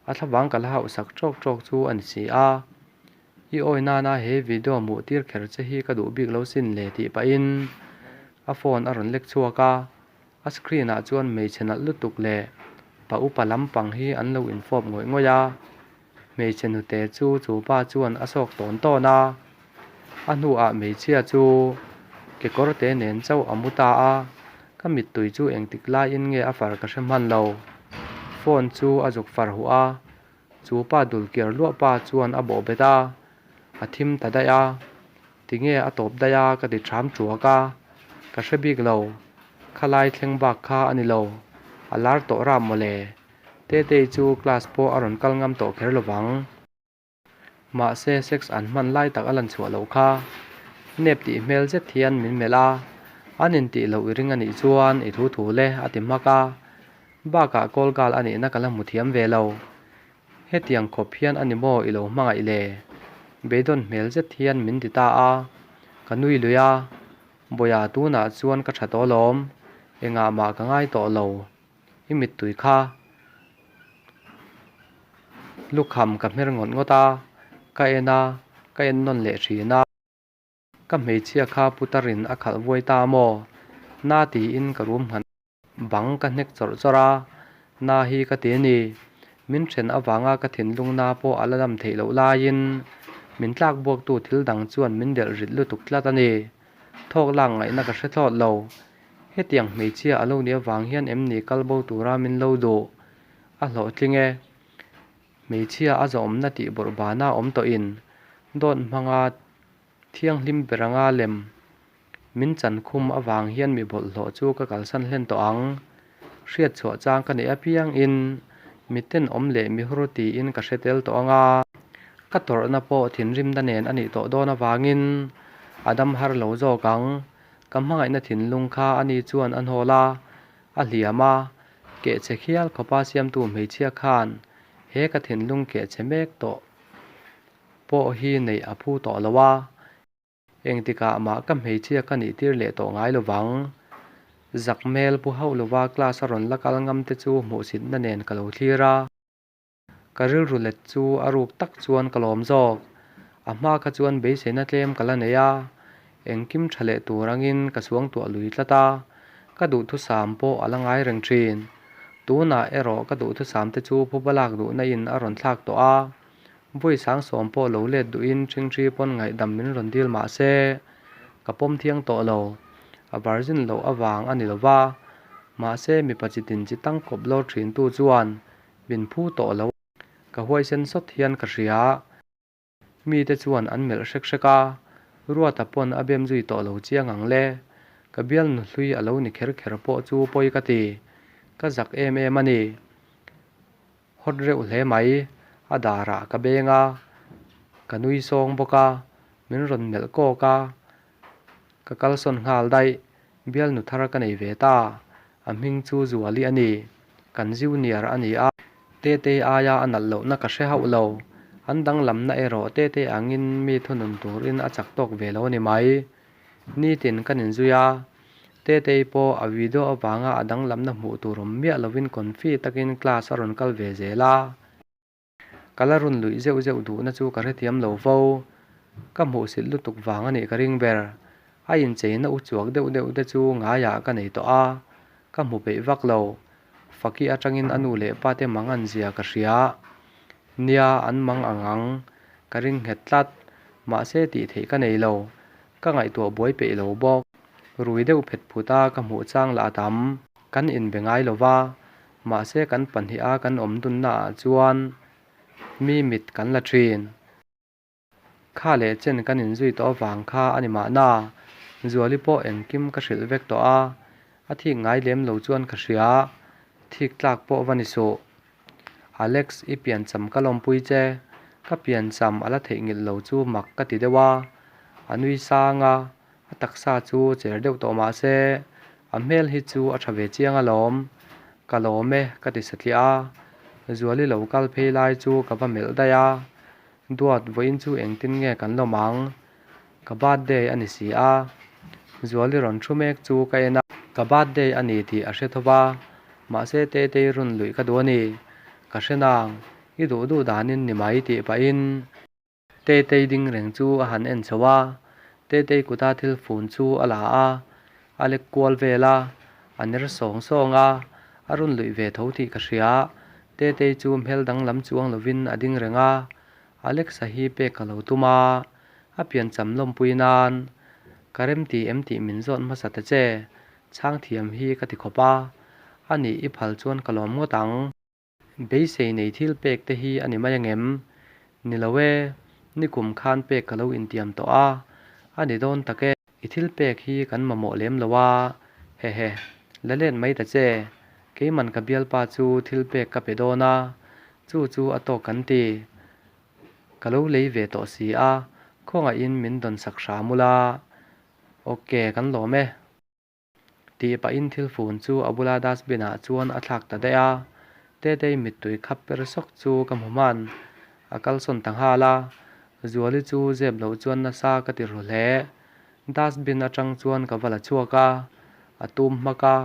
A thlavang ka la hauhsak tawk tawk chu a ni si a. I awi nana he video hmuh tir kher che hi ka duh bik lo sin le tih pahin a phone a rawn lek chhuak a. A screen ah chuan hmeichhe nalh lutuk leh pa upa lampang hi an lo infawp ngawih ngawih a. Hmeichhe hnute chu chu pa chuan a sawk tawn tawn a, a hnuah hmeichhia chu kekawr te nen chauh a mu ta a, ka mittui chu engtik laiin nge a far ka hre hman lo. Phone chu a zuk far huh a, chu pa dul kiar luah pa chuan a bawh bet a, a thim ta daih a, tinge a tawp daih a ka ti ṭham ṭuak a, ka hre bik lo, khalai thleng bak kha a ni lo, a lar tawh ram mawle. Tetei chu class pawh a rawn kal ngam tawh kher lovang. Mahse sex an hman lai tak a lan chhuah loh kha. Nep tih hmel zet hian min melh a, an intih loh i ring a nih chuan i thu thu le a ti hmak a. Bakah call girl a nihna ka la hmu thiam ve lo. Hetiang khawp hian a ni maw i lo hmangaih le? Beidawn hmel zet hian min ti ta a, ka nui lui a. Bawia tunah chuan ka tha tawh alawm, engah mah ka ngai tawh lo. I mittui kha lukham ka hmer ngawt ngawt a, ka en a, ka en nawn leh thin a. Ka hmeichhia kha putarin a khalh vuai ta maw? Na tiin ka rum nghan bang ka hnek chawrh chawrh a, na hi ka ti a ni. Min then avanga ka thinlung na pawh a la dam theih loh laiin min tlak buaktu thil dang chuan min delh rit lutuk tlat a ni. Thawk lak ngaihna ka hre thlawt lo. Hetiang hmeichhia a lo nih avang hian em ni kal bo tura min lo duh? A hlawhtling e. Hmeichhia a zawmna tih bawrh bana awm tawhin dawt hmanga thianghlim ber anga lem min chan khum avang hian mi bawlhhlawh chu ka kalsan hlen tawh ang. Hriat chhuah chang ka neih apiangin mi tenawm leh mi hur tiin ka hre tel tawh ang a. Ka tawrhna pawh thinrimna nen a nih tawh dawn avangin a dam har lo zawk ang. Ka hmangaihna thinlung kha ani chuan a hnawl a, a hliam a, kehchhe khial khawpa siamtu hmeichhia khan he ka thinlung kehchhe mek tawh pawh hi neih a phu tawh lo a, engtikah mah ka hmeichhia ka nih tir leh tawh ngai lovang. Zak hmel pu hauh lova class a rawn la kal ngam te chu hmuhsitna nen ka lo thlir a. Ka rilru let chu a ruk tak chuan ka lawm zawk. A hma kha chuan beiseina tlem ka la nei a, engkim tha leh tur angin ka suangtuah lui tlat a, ka duhthusam pawh a la ngai reng thin. Tunah erawh ka duhthusam te chu phuba lak duhna in a rawn thlak tawh a, vawi sangsawm pawh lo let duhin ṭhingṭhi pawn ngaihdam min rawn dil mah se, ka pawm thiang tawh lo. A virgin loh avang a ni lo va, mahse mipa chitin chi tang kawp lawr ṭhintu chuan Min phu tawh lo. Ka huaisen sawt hian ka hria. Mite chuan an melh hrek hrek a, Ruata pawn a bem zui tawh lo chiang ang le. Ka bialnu hlui a lo ni kher kher pawh chu pawi ka ti. Ka zak em em a ni. Hawt reuh hle mai. A darah ka beng a, ka nui sawng bawk a, min rawn melh kawk a. Ka kalsawn nghal daih. Bialnu thar ka nei ve ta. A hming chu Zuali a ni. Kan junior a ni a. Tete aia a nalh lohna ka hre hauh lo. An danglamna erawh Tete angin mi thunun turin a chak tawk ve lo a ni mai. Nitin kan inzui a. Tetei pawh a video avanga a danglamna hmuh tur awm miah lovin confi takin class a rawn kal ve zel a. Ka la run luih zeuh zeuh duhna chu ka hrethiam lo fo. Ka hmuhsit lutuk vang a nih ka ring ber. A incheina u chuak deuh deuh te chu ngaiah ka nei tawh a, ka hmu peih vak lo. Faki atangin a nu leh pa te mang an zia ka hria. Nia, an mang ang ang. Ka ring nghet tlat. Mahse tih theih ka nei lo. Ka ngaihtuah buai peih lo bawk. Rui deuh phet phut a ka hmuh chang lah a tam. Kan inbe ngai lo va, Mahse kan pahniha kan awm dunna ah chuan mi mit kan la thin. Kha leh chen kan inzui tawh avang kha a ni mahna, Zuali pawh engkim ka hrilh vek tawh a, a thik ngai lem lo chuan ka hria, thik tlak pawh va ni suh. Alex i piancham ka lawmpui che, ka piancham a la theihnghilh lo chu mak ka ti deuh a, a nui sang a, A taksa chu cher deuh tawh mah se, a hmel hi chu a tha ve chiang alawm. Ka lawm e, ka ti satliah a. Zuali lo kal phei lai chu ka va melh daih a. Duat vawiin chu engtin nge kan lawm ang? Ka birthday a ni si a. Zuali rawn thu mek chu ka en a. Ka birthday a ni tih a hre tho va, mahse Tetei run luih ka duh a ni. Ka hre nang, i duh duh danin ni mai tih pahin. Tetei ding reng chu a han en chho a, Tetei kuta thil fun chu a la a, a lek kual vel a, a ner sawng sawng a, a rawn luih ve tho tih ka hria. Tetei chu hmel danglam chuang lovin a ding reng a, Alexa hi pek ka lo tum a, a piancham lawmpui nan ka remti em tih min zawt hmasa ta che, chhang thiam hi ka ti khawp a, anih i phal chuan ka lawm ngawt ang. Beisei nei thil pek te hi a ni mai angem? Ni lo e, nikum khan pek ka lo intiam tawh a, a ni dawn tak e. I thil pek hi kan mamawh lem lo a, hehe, la let mai ta che, keiman ka bialpa chu thil pek ka pe dawn a, chu chu a tawk kan ti. Ka lo lei ve tawh si a, khawngaihin min dawn sak hram ula. Ok, kan lawm e. Tih pahin thil fun chu a bula dustbin ah chuan a thlak ta daih a, Tetei mittui khap per sawk chu ka hmu hman. A kalsawn ta nghal a, Zuali chu zep loh chuan nasa ka ti ru hle. Dustbin atang chuan ka va la chhuak a, a tum hmak a,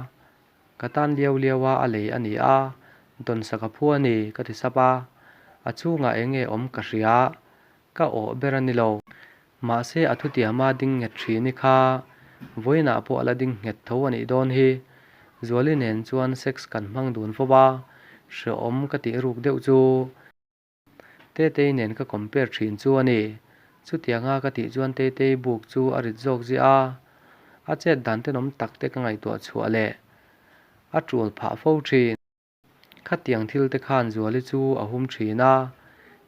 ka tan liau liau a a lei a ni a, dawnsak a phu a ni ka ti sap a, a chhungah eng nge awm ka hria, ka awh ber a ni lo. Mahse a thutiama ding nghet thin i kha vawiinah pawh a la ding nghet tho a nih dawn hi. Zuali nen chuan sex kan hmang dun fo va, hrehawm ka tih ruk deuh chu. Tetei nen ka compare thin chu a ni. Chutianga ka tih chuan Tetei buk chu a rit zawk ziah a. A chet dan tenawm tak te ka ngaihtuah chhuah leh a tul phah fo thin. Khatiang thil te khan Zuali chu a hum thin a,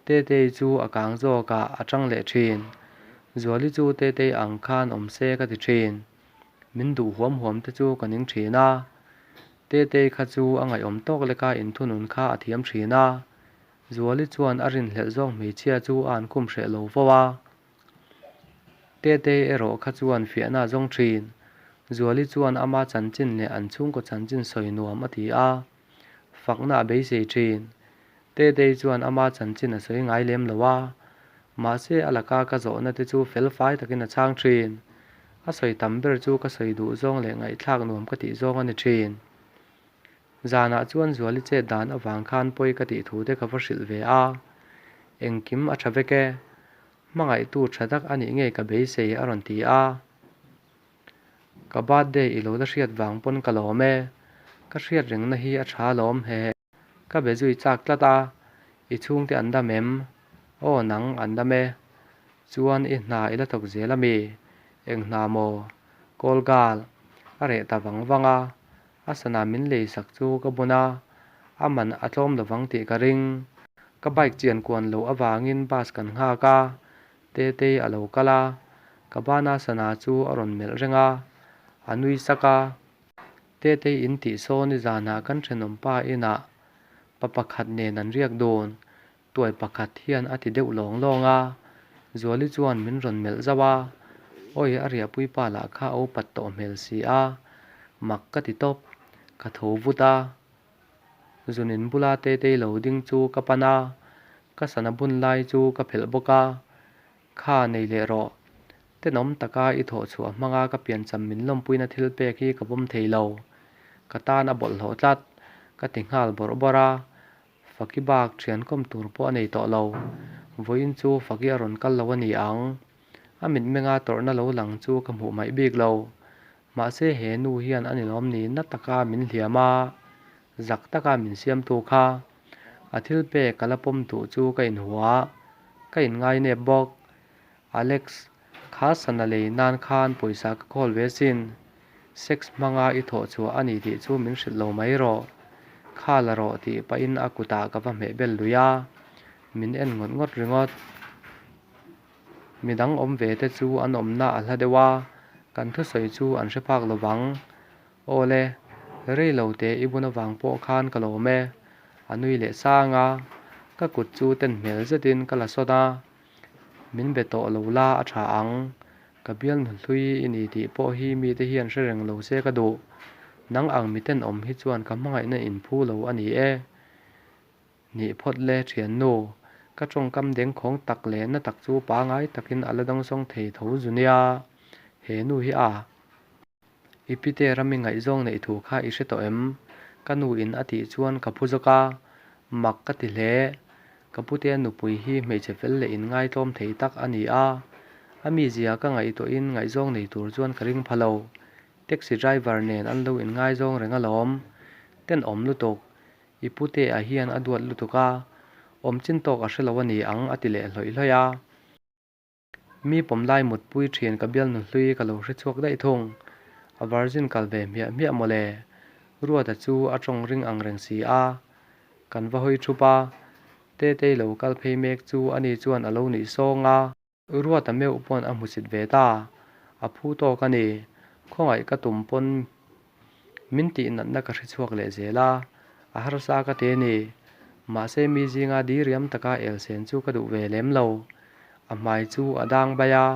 Tetei chu a kang zawk ah a tang leh thin. Zuali chu Tetei ang khan awm se ka ti thin. Min duh huam huam te chu ka ning thin a. Tetei kha chu a ngaihawm tawk leka inthunun kha a thiam thin a. Zuali chuan a rinhlelh zawk hmeichhia chu a an khum hreh lo fo a. Tetei erawh kha chuan fiahna a zawng thin. Zuali chuan ama chanchin leh an chhungkaw chanchin sawi nuam a ti a, fakna a beisei thin. Tetei chuan ama chanchin a sawi ngai lem lo a, mahse a laka ka zawhna te chu fel fai takin a chhang thin. A sawi tam ber chu ka sawi duh zawng leh ngaihthlak nuam ka tih zawng a ni thin. Zanah chuan Zuali chet dan avang khan pawi ka tih thu te ka va hrilh ve a, engkim a tha vek e. Hmangaihtu tha tak a nih ngei ka beisei a rawn ti a. Ka birthday i lo la hriat vang pawn ka lawm e. Ka hriat rengna hi a tha lawm he. Ka be zui chak tlat a, i chhungte an dam em? Aw nang an dam e. Chuan i hna i la thawk zel ami? Eng hna maw? Call girl a reh ta vang vang a, A sana min lei sak chu ka bun a, a man a tlawm lovang tih ka ring. Ka bike chian kuan loh avangin bus kan nghak a, Tetei a lo kal a, ka bana sana chu a rawn melh reng a, a nui sak a. Tetei in tih saw nizanah kan thenawmpa inah pa pakhat nen an riak dun, Tuai pakhat hian a ti deuh lawng lawng a, Zuali chuan min rawn melh zauh a, Awi a riahpui pa lah kha a upat tawh hmel si a, mak ka ti tawp, ka tho vut a. Zunin bula Tetei lo ding chu ka pan a, ka sana bun lai chu ka phelh bawk a, Kha nei leh rawh, tenawm taka i thawh chhuah hmanga ka piancham min lawmpuina thil pek hi ka pawm thei lo, ka tan a bawlhhlawh tlat, ka ti nghal bawrh bawrh a, Faki bak thian kawm tur pawh a nei tawh lo. Vawiin chu Faki a rawn kal lo a ni ang. A mitmenga tawrhna lo lang chu ka hmuh maih bik lo. Mahse he nu hian a nilawm ni na taka min hliam a, zak taka min siamtu kha. A thil pek ka la pawm duh chu ka inhua, ka inngainep bawk. Alex, kha sana lei nan khan pawisa ka call ve sin. Sex hmanga i thawh chhuah a ni tih chu min hrilh lo mai rawh. Kha la rawh tih pahin a kutah ka va hmeh bel lui a, min en ngawt ngawt ringawt. Midang awm ve te chu an awmna a hla deuh a, kan thusawi chu an hre phak lo vang. Aw le, rei lo teh i bun avang pawh khan ka lawm e, a nui leh sang a, ka kut chu ten hmel zetin ka la sawn a. Min be tawh lo la a tha ang. Ka bialnu hlui i ni tih pawh hi mite hian hre reng lo se ka duh. Nang ang miten awm hi chuan ka hmangaihna inphu lo a ni e. Nih phawt le thiannu, ka tawngkam dengkhawng tak leh na tak chu pangai takin a la dawngsawng thei tho zu nia. He nu hi a. I pite rami ngaihzawng neih thu kha i hre tawh em? Ka nu in a tih chuan ka phu zawk a, mak ka ti hle. Ka putea nupui hi hmeichhe fel leh inngaihtlawm thei tak a ni a, a mizia ka ngaihtuahin ngaihzawng nei tur chuan ka ring pha lo. Taxi driver nen an lo inngaizawng reng alawm. Tenawm lutuk. I putea hian a duat lutuk a, awm chin tawk a hre lo a ni ang a ti leh hlawih hlawih a. Mi pawm lai mutpui thian ka bialnu hlui ka lo hre chhuak daih thung. A virgin kal ve hmiah hmiah mawle. Ruata chu a tawng ring ang reng si a. Kan va hawi thup a. Tetei lo kal phei mek chu ani chuan a lo nuih sawng a. Ruata meuh pawn a hmusit ve ta. A phu tawk a ni. Khawngaih ka tum pawn Min tih natna ka hre chhuak leh zel a, a harsa ka ti a ni. Mahse mi zinga diriam taka elsen chu ka duh ve lem lo. A hmai chu a dang bai a,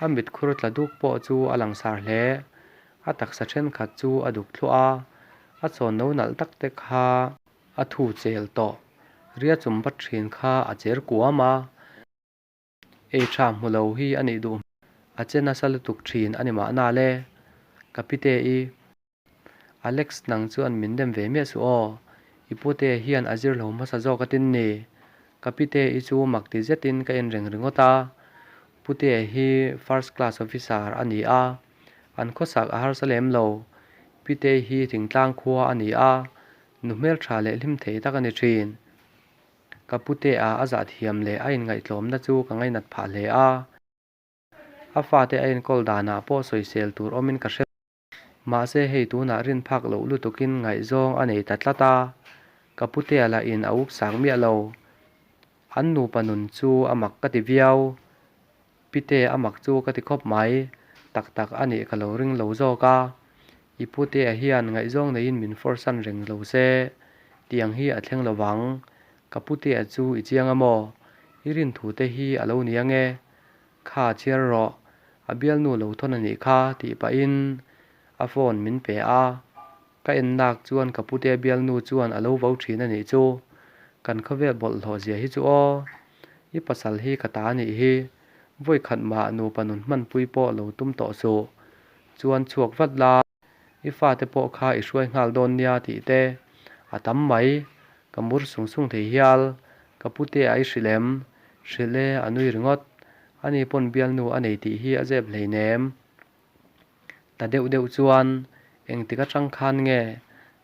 a mitkhur tla duk pawh chu a langsar hle. A taksa thenkhat chu a duk thluah a, a chawn no nalh tak te kha a thu chel tawh. Ria chum bat thin kha a cher kuam a. Ei tha hmu lo hi a nih duh a che nasa lutuk thin a ni mahna le. Ka pite i Alex nang chuan min dem ve miah suh aw. I pute hian a zir lo hmasa zawk a tin ni. Ka pite i chu mak ti zetin ka en reng ringawt a. Pute hi first class officer a ni a, an khawsak a harsa lem lo. Pite hi thingtlang khua a ni a, nu hmeltha leh hlim thei tak a ni thin. Ka pute a a zah thiam leh a inngaihtlawmna chu ka ngainat phah hle a. A fate a enkawl danah pawh sawisel tur awmin ka hre lo. Mahse hei tunah rin phak loh lutukin ngaihzawng a nei ta tlat a, ka putea lahin a uksak miah lo. An nupa nun chu a mak ka ti viau. Pite a mak chu ka ti khawp mai, tak tak a nih ka lo ring lo zawk a. I putea hian ngaihzawng neiin min force-an reng lo se, tiang hi a thleng lo vang. Ka putea chu i chiang a maw? I rin thu te hi a lo ni ange. Kha chhiar rawh, a bialnu lo thawn a nih kha tih pahin a phone min pe a. Ka en nak chuan ka pute bialnu chuan a lo vo thin a nih chu. Kan khawvel bawlhhlawh zia hi chu aw. I pasal hi ka ta a nih hi. Vawi khat mah nupa nun hmanpui pawh lo tum tawh suh. Chuan chhuak vat la. I fate pawh kha i hruai nghal dawn nia tih te a tam mai. Ka mur sung sung thei hial. Ka pute a i hrilh em? Hrilh e, a nui ringawt. Ani pawn bialnu a nei tih hi a zep hleinem. Ta deuh deuh chuan engtik atang khan nge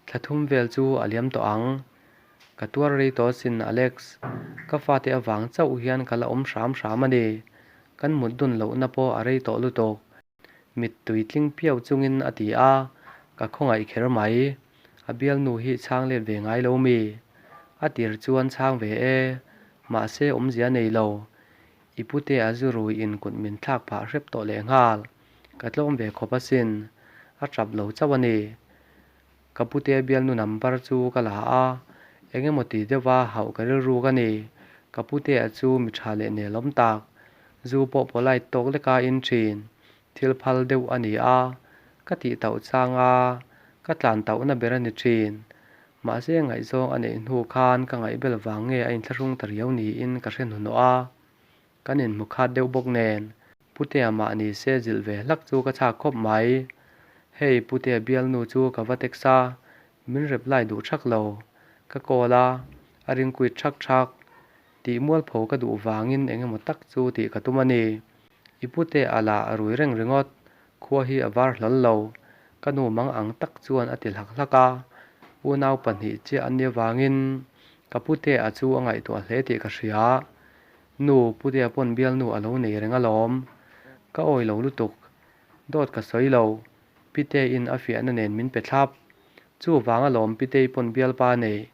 thla thum vel chu a liam tawh ang? Ka tuar rei tawh asin Alex, ka fate avang chauh hian ka la awm hram hram a ni. Kan mut dun lohna pawh a rei tawh lutuk. Mittui tling piau chungin a ti a, ka khawngaih kher mai. A bialnu hi chhang let ve ngai lo mi? A tir chuan chhang ve e, mahse awmzia nei lo. I pute a zu rui in kut min thlak phah hrep tawh leh nghal. Ka tlawm ve khawp asin. A tap lo chauh a ni. Ka pute bialnu number chu ka la a, eng emaw ti deuha hauh ka rilru ka ni. Ka pute a chu mi tha leh nelawm tak. Zu pawh polite tawk leka in thin. Thil phal deuh a ni a, ka tih tauh chang a, ka tlan tauhna ber a ni thin. Mahse ngaihzawng a neih hnu khan ka ngaihbel vang nge a inthlahrung ta riau niin ka hre hnuhnawh a, kan inhmu khat deuh bawk nen Putea mah ni se zilh ve hlak chu ka chhak khawp mai. Hei Putea bialnu chu ka va text a, min reply duh thak lo. Ka call a, a ring quit thak thak. Tih mualpho ka duh vangin eng emaw tak chu tih ka tum a ni. I pute a la rui reng ringawt, khua hi a var hlawl lo. Ka nu mang ang tak chuan a ti hlak hlak a, unau pahnih chiah an nih avangin ka pute a chu a ngaihtuah hle tih ka hria. Nu, putea pawn bialnu a lo nei reng alawm. Ka awi lo lutuk. Dawt ka sawi lo. Pite-in a fiahna nen min pe thlap. Chuvang alawm Pitei pawn bialpa nei.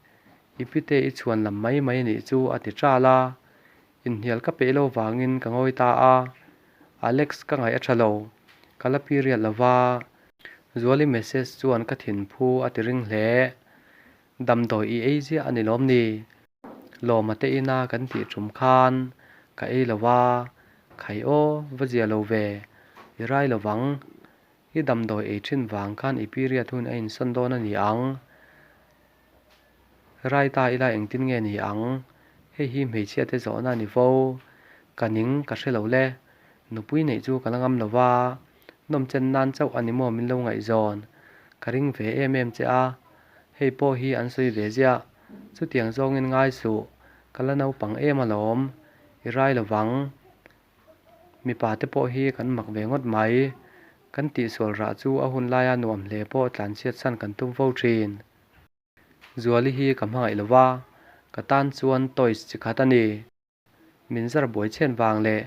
I pite i chhuan lam mai mai nih chu a ti ṭal a. Inhnial ka peih lo vangin ka ngawi ta a, Alex ka ngaih a tha lo, ka la period lo va, Zuali message chuan ka thinphu a ti ring hle. Damdawi i ei ziah a ni lawm ni? Lawma te ina kan tih tum khan ka ei lo va, khai aw, va zia lo ve, i rai lo vang. I damdawi ei thin vang khan i period hun a insawn dawn a ni ang. Rai ta ila engtin nge ni ang? Hei hi hmeichhia te zawhna a ni fo. Ka ning ka hre lo le. Nupui neih chu ka la ngam lo va, nawmchen nan chauh a ni maw min lo ngaihzawn. Ka ring ve em em che a, hei pawh hi an sawi ve ziah. Chutiang zawngin ngai suh, ka la naupang em alawm. I rai lo vang. Mipa te pawh hi kan mak ve ngawt mai. Kan tihsual rah chu a hun laia nuam hle pawh tlanchhiat san kan tum fo thin. Zuali hi ka hmangaih lo va, ka tan chuan toys chi khat a ni. Min zar buai chhen vang leh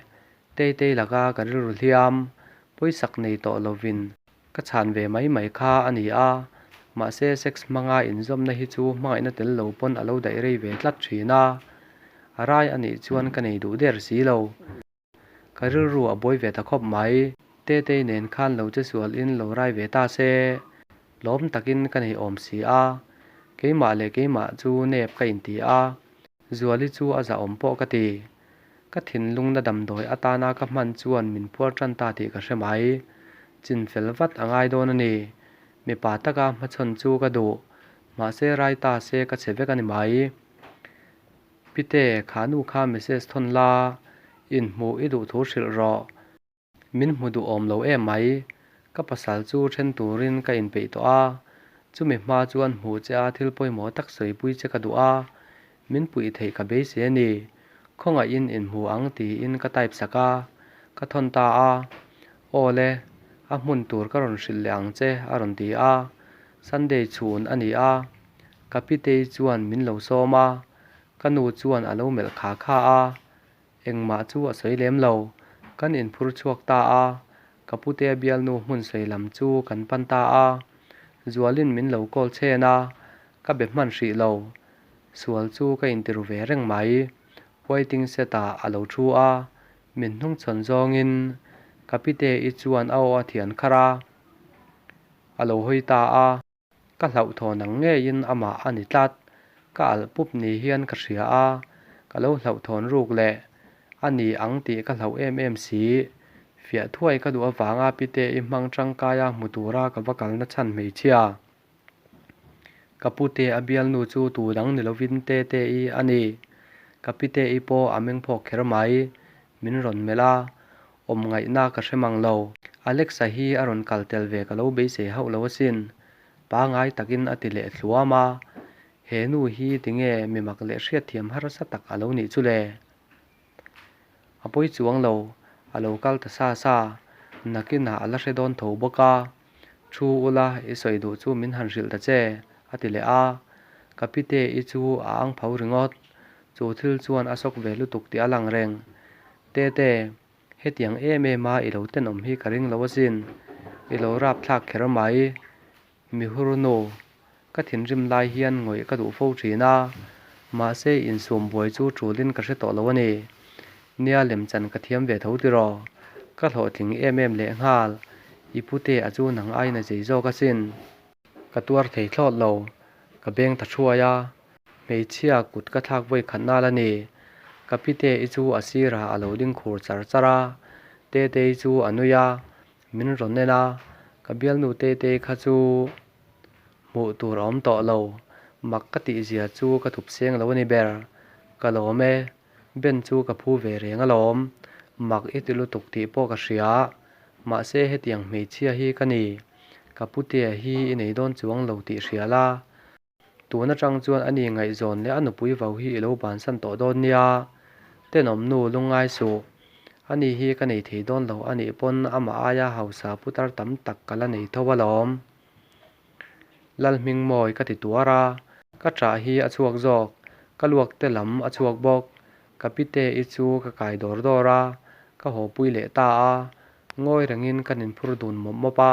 tei tei laka ka rilru hliam, pawisak nei tawh lovin ka chhan ve mai mai kha a ni a, mahse sex hmanga inzawmna hi chu hmangaihna tel lo pawn a lo daih rei ve tlat thin a, a rai a nih chuan ka nei duh der si lo. Ka rilru a buai ve ta khawp mai. Tetei nen khan lo che sual in lo rai ve ta se, lawm takin ka nei awm si a, keimah leh keimah chu nep ka inti a, Zuali chu a zahawm pawh ka ti. Ka thinlungna damdawi atana ka hman chuan min phuar tan ta tih ka hre mai. Chin fel vat a ngai dawn a ni. Mipa taka hmachhawn chu ka duh. Mahse rai ta se ka chhe vek a ni mai. Pite, kha nu kha message thawn la, inhmuh i duh thu hrilh rawh. Min hmu duh awm lo em mai. Ka pasal chu then turin ka inpeih tawh a, chumi hma chuan hmuh che a thil pawimawh tak sawipui che ka duh a, min puih theih ka beisei a ni. Khawngaihin inhmu ang tiin ka type sak a, ka thawn ta a. Aw le, a hmun tur ka rawn hrilh leh ang che a rawn ti a. Sunday chhun a ni a, ka pitei chuan min lo sawm a, ka nu chuan a lo melh kha kha a. Engmah chu a sawi lem lo. Kan inphur chhuak ta a, ka putea bialnu hmun sawi lam chu kan pan ta a. Zualin min lo call chhen a, ka be hman hrih lo. Sual chu ka intiru ve reng mai. Waiting set ah a lo thu a, min hnungchhawn zawngin ka pite-i chuan a aw a thian kharh a, a lo hawi ta a. Ka hlauhthawn ang ngeiin amah a ni tlat. Ka alh pup ni hian ka hria a, ka lo hlauhthawn ruk leh a ni ang tih ka hlauh em em si. Fiah thuai ka duh avanga pite-i hmang tangkaia hmu tura ka va kalna chhan hmeichhia. Ka pute a bialnu chu tu dang ni lovin Tete-i a ni. Ka pite-i pawh a meng phawk kher mai. Min rawn melh a, awm ngaihna ka hre mang lo. Alexa hi a rawn kal tel ve ka lo beisei hauh lo asin. Pangai takin a ti leh thluam a. He nu hi tinge mi mak leh hriatthiam harsa tak a lo nih chu le? A pawi chuang lo, a lo kal ta sa sa. Nakinah a la hre dawn tho bawk a. Thu ula, i sawi duh chu min han hrilh ta che, a ti leh a. Ka pite-i chu a ang pho ringawt. Chu thil chuan a sawk ve lutuk tih a lang reng. Tete, hetiang em em a i lo tenawm hi ka ring lo asin. I lo rap thlak kher mai. Mi hur nu, ka thinrim lai hian ngawih ka duh fo thin a, mahse insum buai chu tulin ka hre tawh lo a ni. Nia lemchan ka thiam ve tho tiraw? Ka hlawhtling em em lehnghal, i pute a chu nang aiin a zei zawk asin. Ka tuar thei thlawt lo, ka beng ta thuai a, hmeichhia kut ka thlak vawi khat nal a ni. Ka pite i chu a sirah a lo ding khur char char a, Tetei chu a nui a, min rawn en a, ka bialnu Tetei kha chu hmuh tur a awm tawh lo, mak ka tih zia chu ka thup seng lo a ni ber, ka lawm e. Ben chu ka phu ve reng alawm, mak i ti lutuk tih pawh ka hria, mahse hetiang hmeichhia hi ka ni, ka putea hi i nei dawn chuang lo tih hria la, tun atang chuan ani ngaihzawn leh a nupui vau hi i lo bansan tawh dawn nia, tenawm nu lungngai suh, ani hi ka nei thei dawn lo anih pawn amah aia hausa putar tam tak ka la nei tho alawm. Lalhmingmawi ka ti tuar a, ka ṭah hi a chhuak zawk, ka luak te lam a chhuak bawk. Ka pite-i chu ka kai dawr dawr a, ka hawpui leh ta a, ngawi rengin kan inphur dun mawp mawp a,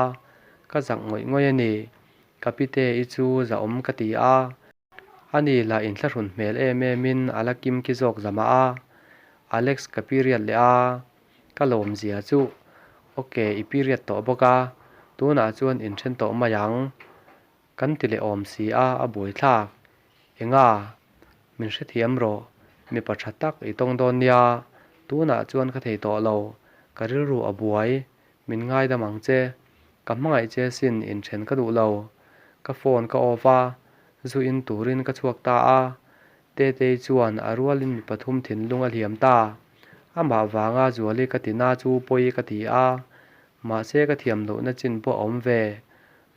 ka zak ngawih ngawih a ni. Ka pite-i chu zahawm ka ti a, ani lah inthlahrun hmel em emin a la kim ki zawk zamah a, Alex ka period leh a. Ka lawmzia chu ok i period tawh bawk a, tunah chuan inthen tawh mai ang. Kan ti leh awm si a, a buaithlak. Enga? Min hrethiam rawh, mipa tha tak i tawng dawn nia, tunah chuan ka thei tawh lo, ka rilru a buai, min ngaidam ang che. Ka hmangaih che sin inthen ka duh lo. Ka phone ka off a, zu in turin ka chhuak ta a, Tetei chuan a rualin mi pathum thinlung a hliam ta. Amah vanga Zuali ka ti na chu pawi ka ti a, mahse ka thiam lohna chin pawh a awm ve.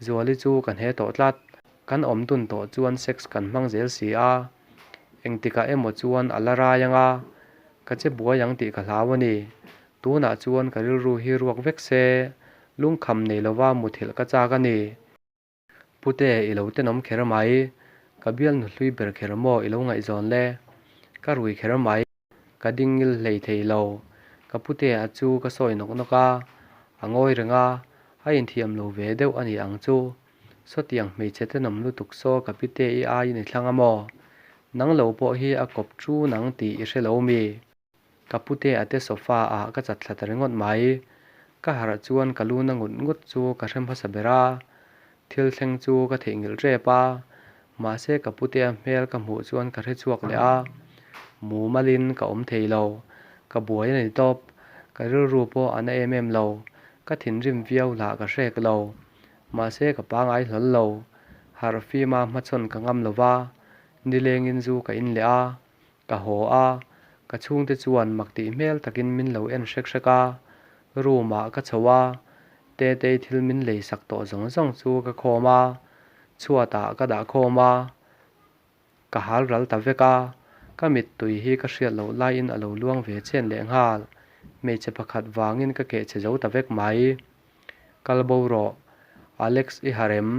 Zuali chu ka hne tawh tlat. Kan awm dun tawh chuan sex kan hmang zel si a, engtikah emaw chuan a la rai ang a, ka che buai ang tih ka hlau a ni. Tunah chuan ka rilru hi ruak vek se, lungkham nei lova muthilh ka chak a ni. Pute, i lo tenawm kher mai. Ka bialnu hlui ber kher maw i lo ngaihzawn le? Ka rui kher mai. Ka ding ngil hlei thei lo. Ka putea chu ka sawi nawk nawk a, a ngawi reng a, a inthiam lo ve deuh a ni ang chu. Sawtiang hmeichhe tenawm lutuk saw ka pite i aiin i thlang a maw? Nang lo pawh hi a kawp chu nang tih i hre lo mi? Ka pute a te sofa ah ka chat thla ta ringawt mai. Ka harh chuan ka lu na ngut ngut chu ka hre hmasa ber a, thil thleng chu ka theihnghilh rep a, mahse ka pute a hmel ka hmuh chuan ka hre chhuak leh a, mumalin ka awm thei lo, ka buai a ni tawp, ka rilru pawh a na em em lo, ka thinrim viau lah ka hrek lo, mahse ka pangai hlawl lo, harh fima hmachhawn ka ngam lo va, nilengin zu ka in leh a, Ka haw a, ka chhungte chuan mak tih hmel takin min lo en hrek hrek a, room ah ka chho a, Tetei thil min lei sak tawh zawng zawng chu ka khawm a, chhuat ah ka dah khawm a, ka hal ral ta vek a, ka mittui hi ka hriat loh laiin a lo luang ve chen lehnghal, hmeichhe pakhat vangin ka keh chhe zo ta vek mai. Kal bo rawh, Alex i harh em?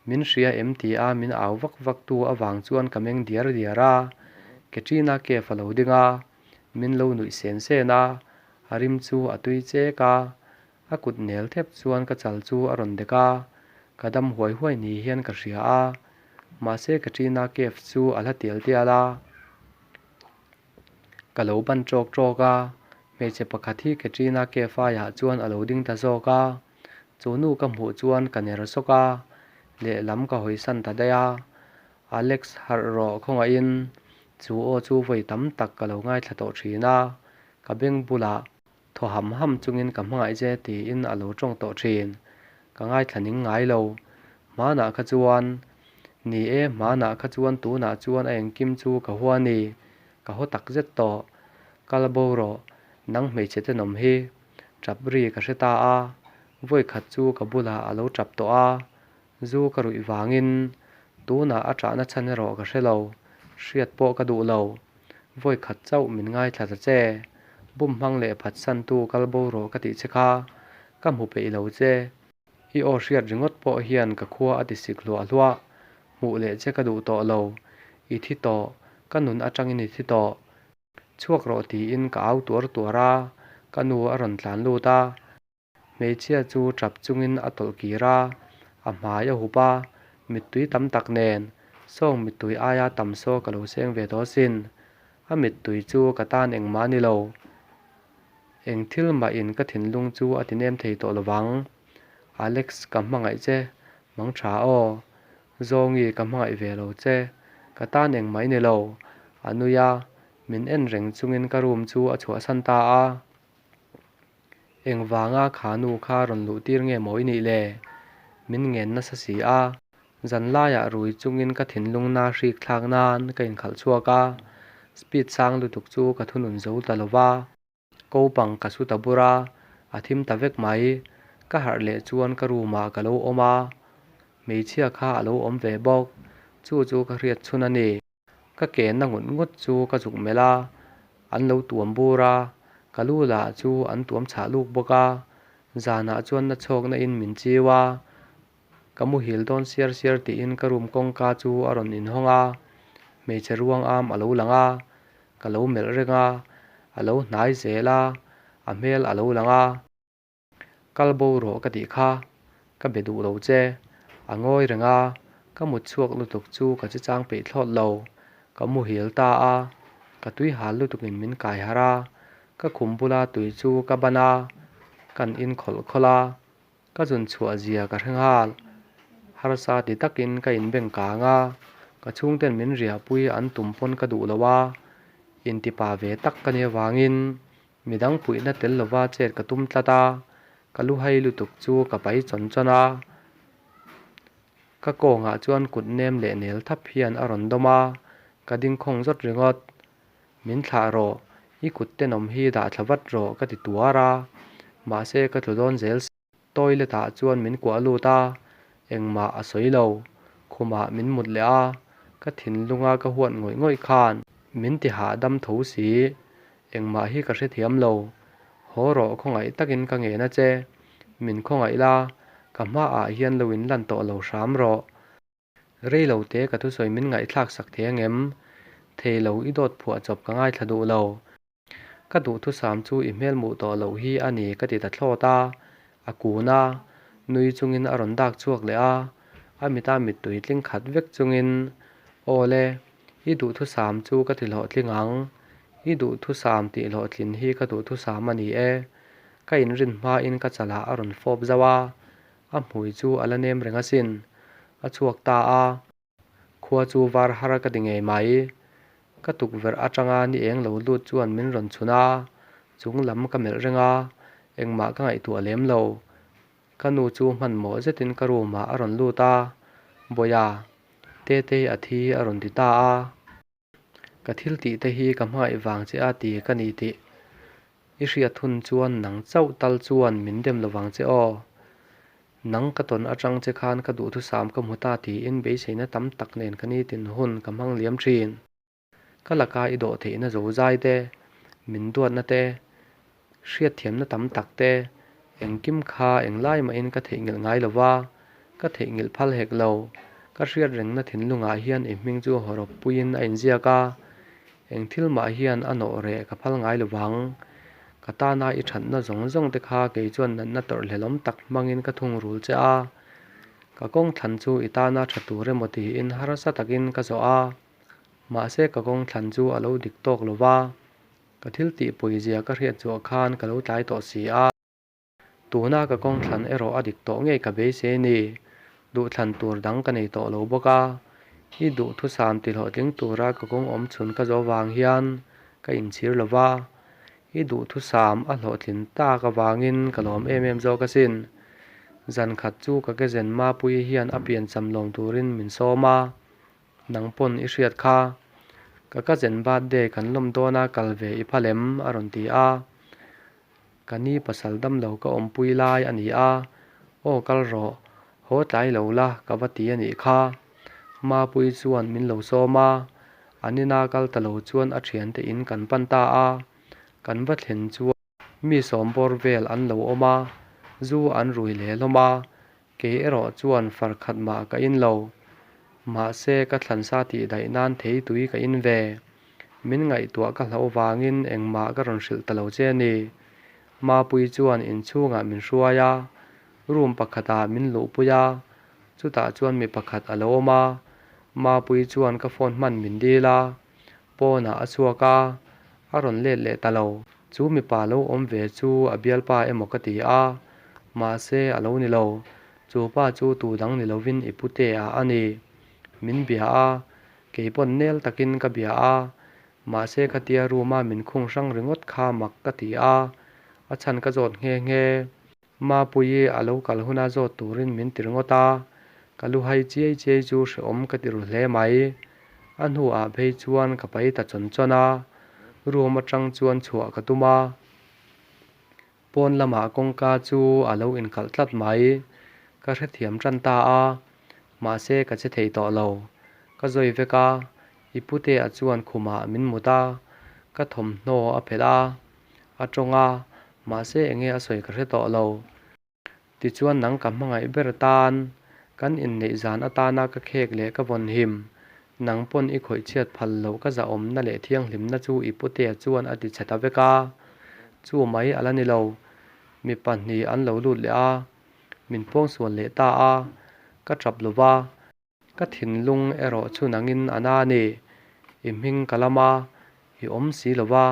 Min hria em ti a min au vak vak tu avang chuan ka meng diar diar a, Katrina cave a lo ding a, min lo nuih sen sen a, A rim chu a tui chek a, a kut nel thep chuan ka chal chu a rawn dek a, ka dam huai huai ni hian ka hria a, mahse Katrina Kaif chu a hla tial tial a. Ka lo ban tawk tawk a, hmeichhe pakhat hi Katrina Kaif aiah chuan a lo ding ta zawk a, chu nu ka hmuh chuan ka ner sawk a, lehlam ka hawisan ta daih a. Alex harh rawh khawngaihin chu aw chu vawi tam tak ka lo ngaithla tawh thin a, ka beng bulah thaw ham ham chungin ka hmangaih che tiin a lo tawng tawh thin. Ka ngaithla ning ngai lo. Hmanah kha chuan, Ni e, hmanah kha chuan tunah chuan a engkim chu ka hua ni, ka haw tak zet tawh. Kal bo rawh, nang hmeichhe tenawm hi. Tap ri ka hre ta a, vawi khat chu ka bulah a lo tap tawh a, Zu ka ruih vangin tunah a ṭahna chhan erawh ka hre lo, hriat pawh ka duh lo. Vawi khat chauh min ngaithla ta che. Bum hmang leh phatsantu kal bo rawh ka tih che kha, ka hmu peih lo che. I aw hriat ringawt pawh hian ka khua a ti sik hluah hluah. Hmuh leh che ka duh tawh lo. I thi tawh, ka nun aṭangin i thi tawh. Chhuak rawh tiin ka au tuar tuar a, ka nu a rawn tlan lut a. Hmeichhia chu tap chungin a tawlh kir a, a hmai a hup a, mittui tam tak nen sawng mittui aia tam saw ka lo seng ve tawh asin. A mittui chu ka tan engmah a ni lo. Eng thil mah in ka thinlung chu a ti nem thei tawh lovang. Alex ka hmangaih che, mang tha aw. Zawngi ka hmangaih ve lo che, ka tan engmah i ni lo. A nui a, min en reng chungin ka room chu a chhuahsan ta a. Engvanga kha nu kha rawn luh tir nge maw i nih le? Min ngen nasa si a. Zan laiah rui chungin ka thinlung na hrik thlak nan ka inkhalh chhuak a, speed sang lutuk chu ka thunun zo ta lo va. Ko pang ka su ta bur a, a thim ta vek mai. Ka harh leh chuan ka room ah ka lo awm a, hmeichhia kha a lo awm ve bawk. Chu chu ka hriat chhun a ni. Ka ke na ngut ngut chu ka zuk melh a, an lo tuam bur a, ka lu lah chu an tuam chhah luk bawk a, zanah chuan na chhawkna in min chiu a, ka muhil dawn siar siar tiin ka room kawngka chu a rawn inhawng a, hmeichhe ruang am a lo lang a, ka lo melh reng a, a lo hnai zel a, a hmel a lo lang a. Kal bo rawh ka tih kha, ka be duh lo che. A ngawi reng a, ka mut chhuak lutuk chu ka che chang peih thlawt lo. Ka muhil ta a, ka tui hal lutukin min kai harh a, ka khum bula tui chu ka ban a, kan in khawlh khawlh a, ka zun chhuah zia ka hre nghal. Harsa ti takin ka inbeng kang a, ka chhungten min riahpui an tum pawn ka duh lo a, intipa ve tak ka nih avangin Midang puihna tel lova chet ka tum tlat a, ka lu hai lutuk chu ka pai chawn chawn a. Ka kawngah chuan kut nem leh nel thap hian a rawn dawm a, ka ding khawng zawt ringawt. Min thlah rawh, i kut tenawm hi dah thla vat rawh ka ti tuar a, mahse ka tlu dawn zel si. Toilet ah chuan min kuah lut a, engmah a sawi lo. Khumah min mut leh a, ka thinlunga ka huat ngawih ngawih khan min ti hahdam tho si. Engmah hi ka hrethiam lo. Haw rawh khawngaih takin ka ngen a che. Min khawngaih la, ka hmaah hian lo in lan tawh lo hram rawh. Rei lo te ka thusawi min ngaihthlak sak thei angem? Thei lo i dawt phuah chawp ka ngaithla duh lo. Ka duhthusam chu i hmel hmuh tawh loh hi a ni ka ti ta thlawt a, a kun a, nui chungin a rawn dak chhuak leh a, a mita mittui tling khat vek chungin, Aw le, i duhthusam chu ka ti hlawhtling ang, i duhthusam tih hlawhtlin hi ka duhthusam a ni e. Ka inrin hmain ka chalah a rawn fawp zauh a, a hmui chu a la nem reng asin, a chhuak ta a. Khua chu var har ka ti ngei mai. Ka tukverh atanga ni eng lo lut chuan min rawn chhun a, chung lam ka melh reng a, engmah ka ngaihtuah lem lo. Ka nu chu hmanhmawh zetin ka room ah a rawn lut a, Bawia, Tetei a thi a rawn ti ta a. Ka thil tih te hi ka hmangaih vang che a ti ka ni tih i hriat hun chuan nang chauh tal chuan min dem lo vang che aw. Nang ka tawn atang che khan ka duhthusam ka hmu ta tiin beiseina tam tak nen ka nitin hun ka hmang liam thin. Ka laka i dawh theihna zo zai te, min duatna te, Hriatthiamna tam tak te, engkim kha englai mahin ka theihnghilh ngai lo va, ka theihnghilh phal hek lo. Ka hriat rengna thinlungah hian i hming chu hawrawp puiin a inziak a, eng thil mah hian a nawh reh ka phal ngai lo vang. Ka tana i thatna zawng zawng te kha kei chuan natna tawrhhlelawm tak hmangin ka thungrul che a. Ka kawng thlan chu i tana tha tur emaw tiin harsa takin ka zawh a. Mahse ka kawng thlan chu a lo dik tawk lo va, ka thil tih pawizia ka hriat chhuah khan ka lo tlai tawh si a. Tuna ka kawng thlan erawh a dik tawh ngei ka beisei a ni. Duhthlan tur dang ka nei tawh lo bawk a, i duhthusam tihlawhtling tura ka kawng awm chhun ka zawh vang hian ka inchhir lo va, i duhthusam a hlawhtlin tak avangin ka lawm em em zawk asin. Zan khat chu ka kezen Mapuii hian a piancham lawm turin min sawm a, Nang pawn i hriat kha. Ka cousin birthday kan lawm dawn a kal ve i phal em? a rawn ti a. Ka ni pasal damlo ka awmpui lai a ni a, Aw kal rawh, haw tlai lo la ka va ti a nih kha. Mapui chuan min lo sawm a, an ina kal ta lo chuan a thiante in kan pan ta a, kan va thlen chuan mi sawmbawr vel an lo awm a, zu an rui leh hlawm a, Kei erawh chuan far khat mah ka in lo. Mahse ka thlansa tih daih nan thei tui ka in ve. Min ngaihtuah ka hlauh vangin engmah ka rawn hrilh ta lo che a ni. Mapui chuan inchhungah min hruai a, room pakhatah min luhpui a, chutah chuan mi pakhat a lo awm a. Mapui chuan ka phone hman min dil a, pawnah a chhuak a, a rawn let leh ta lo. Chu mipa lo awm ve chu a bialpa emaw ka ti a, mahse a lo ni lo. Chu pa chu tu dang ni lovin i pute ah a ni. Min bia a, kei pawn nel takin ka bia a, mahse khatia room a min khung hrang ringawt kha mak ka ti a, a chhan ka zawt nghe nghe. Mapuii a lo kal huna zawt turin min ti ringawt a, ka lu hai chiai chiai chu hrehawm ka ti ru hle mai. A hnuah phei chuan ka pai ta chawn chawn a, room atang chuan chhuah ka tum a. Pawn lamah kawngka chu a lo inkalh tlat mai, ka hrethiam tan ta a, mahse ka che thei tawh lo. Ka zawi vek a, i putea chuan khumah min mut a, ka thawmhnaw a phelh a. A tawng a, mahse enge a sawi ka hre tawh lo. Tichuan nang ka hmangaih ber tan, kan inneih zan atana ka khek leh ka vawn him, nang pawn i khawih chhiat phal loh ka zahawmna leh thianghlimna chu i putea chuan a ti chhe ta vek a. Chu mai a la ni lo, mi pahnih an lo lut leh a, min pawngsual leh ta a, ka tap lo va. Ka thinlung erawh chu nangin a na ni. I hming ka lam a, i awm si lo va,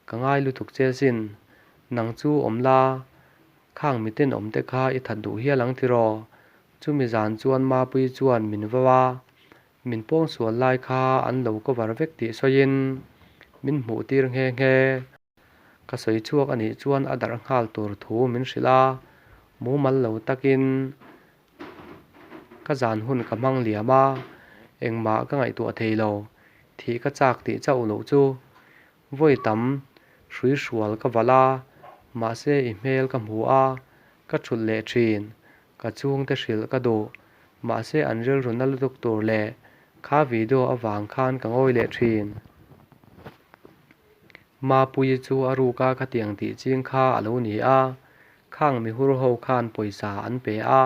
ka ngai lutuk che sin. Nang chu awm la, khang miten awm te kha i that duh hial ang tiraw? Chumi zan chuan Mapui chuan min vau a, min pawngsual lai kha an lo cover vek tih sawiin min hmuh tir nghe nghe. Ka sawi chhuak a nih chuan a darh nghal tur thu min hrilh a, mumal lo takin Ka zan hun ka hmang liam a, engmah ka ngaihtuah thei lo, thih ka chak tih chauh loh chu. Vawi tam hrui hrual ka valh a, mahse i hmel ka hmu a, ka thulh leh thin, ka chhungte hrilh ka duh, mahse an rilru na lutuk tur leh kha video avang khan ka ngawi leh thin. Mapuii chu a ruk a khatiang tih ching kha a lo ni a, Khang mihur ho khan pawisa an pe a,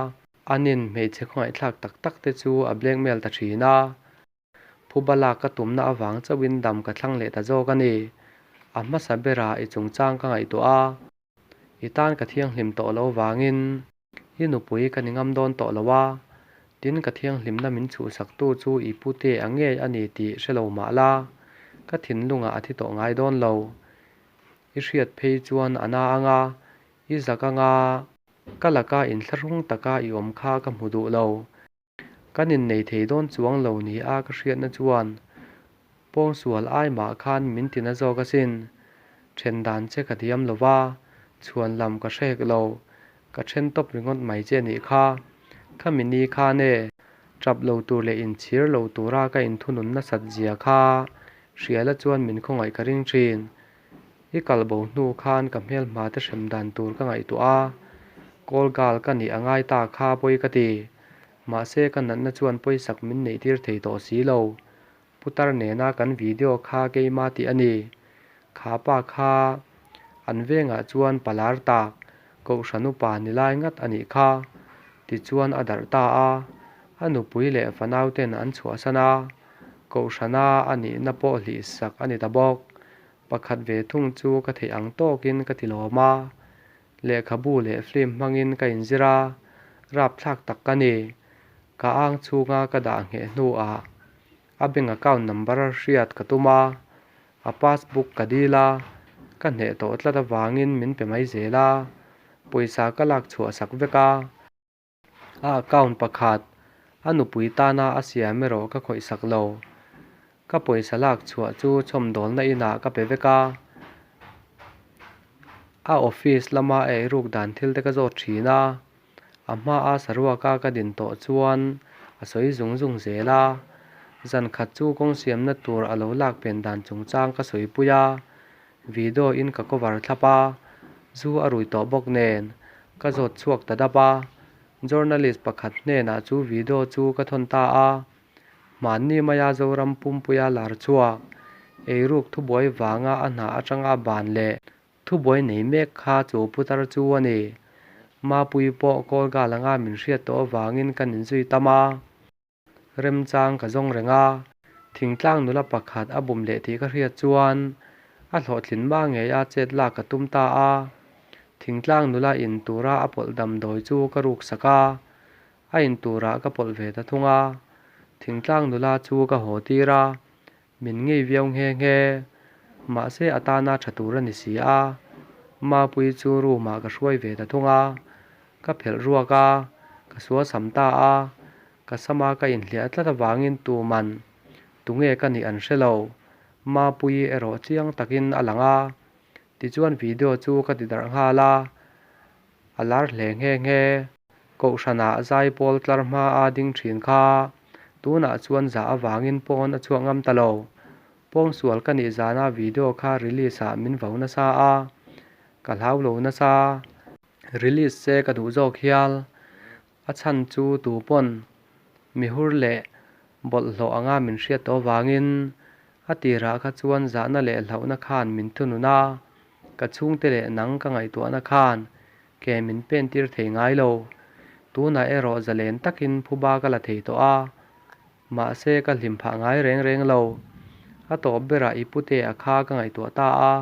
anin hmeichhe khawngaihthlak tak tak te chu a blackmail ta thin a. Phuba lak ka tumna avang chauhin dam ka thlang leh ta zawk a ni. A hmasa berah i chungchang ka ngaihtuah a, i tan ka thianghlim tawh lo vangin i nupui ka ni ngam dawn tawh lo a, tin ka thianghlimna min chhuhsaktu chu i pute a ngei a ni tih hre lo mah la, ka thinlungah a thi tawh ngai dawn lo. I hriat phei chuan a na anga, i zak anga, ka laka inthlahrung taka i awm kha ka hmu duh lo. Kan innei thei dawn chuang lo ni a ka hriatna chuan pawngsual ai mah khan min ti na zawk asin. Then dan che ka diam lo va, chhuan lam ka hre hek lo, ka then tawp ringawt mai che nih kha. Khami ni khan e, tap lo tur leh inchhir lo tura ka inthunun nasat zia kha Hriala chuan min khawngaih ka ring thin. I kal bo hnu khan ka hmelhma te hrem dan tur ka ngaihtuah a, call girl ka nih a ngai ta kha pawi ka ti. Mahse ka natna chuan pawisak min neih tir thei tawh si lo. Putar nena kan video kha keima tih a ni. Kha pa kha an vengah chuan palar tak, Kohhran upa ni lai ngat a nih kha. Tichuan a darh ta a, a nupui leh fanauten an chhuahsan a. Kohhrana a nihna pawh hlih sak a ni ta bawk. Pakhat ve thung chu ka theih ang tawkin ka ti lawm a, lehkhabu leh film hmangin ka inzir a, rapthlak tak ka ni. Ka ang chhunga ka dah ngheh hnuah a bank account number hriat ka tum a, a passbook ka dil a, ka hneh tawh tlat avangin min pe mai zel a, pawisa ka lak chhuah sak vek a. A account pakhat a nupui tana a siam erawh ka khawih sak lo. Ka pawisa lak chhuah chu chhawmdawlna inah ka pe vek a. A office lama a eiruk dan thil te ka zawt thin a. A hmaa saruaka ka din tawh chuan a sawi zung zung zel a. Zan khat chu kawng siamna tur a lo lak pen dan chungchang ka sawipui a. Video in ka cover thlap a, zu a rui tawh bawk nen ka zawt chhuak ta dap a, journalist pakhat hnenah chu video chu ka thawn ta a, hmanni maia Zoram pumpuia lar chhuak, eiruk thubuai vanga a hna atanga ban leh thubuai nei mek kha chu putar chu a ni. Mapui pawh Kawlgal anga min hriat tawh avangin kan inzui tam a. Remchang ka zawng reng a, thingtlang nula pakhat a bum leh tih ka hriat chuan a hlawhtlin hma ngei a chet lak ka tum ta a. Thingtlang nula in tura a pawlh damdawi chu ka ruk sak a, a in turah ka pawlh ve ta thung a. Thingtlang nula chu ka haw tir a, Min ngei viau nghe nghe. Mahse a tana tha tur a ni si a. Mapui chu room ah ka hruai ve ta thung a. Ka phelh ruak a, ka sual sam ta a. Ka sama ka inhliah tlat avangin tuman tunge ka nih an hre lo. Mapui erawh chiang takin a lang a. Tichuan video chu ka ti darh nghal a. A lar hle nghe nghe. Kohhranah zaipawl tlar hma a ding thin kha. Tunah chuan zah avangin pawn a chhuak ngam ta lo. Pawngsual ka nih zana video kha release ah min vo nasa a, ka hlau lo nasa. Release se ka duh zawk hial. A chhan chu tu pawn mihur leh bawlhhlawh anga min hriat tawh avangin a tirah kha chuan zahna leh hlauhna khan min thunun a, ka chhungte leh nang ka ngaihtuahna khan ke min pen tir thei ngai lo. Tunah erawh zalen takin phuba ka la thei tawh a, mahse ka hlim phah ngai reng reng lo. A tawp berah i pute a kha ka ngaihtuah ta a,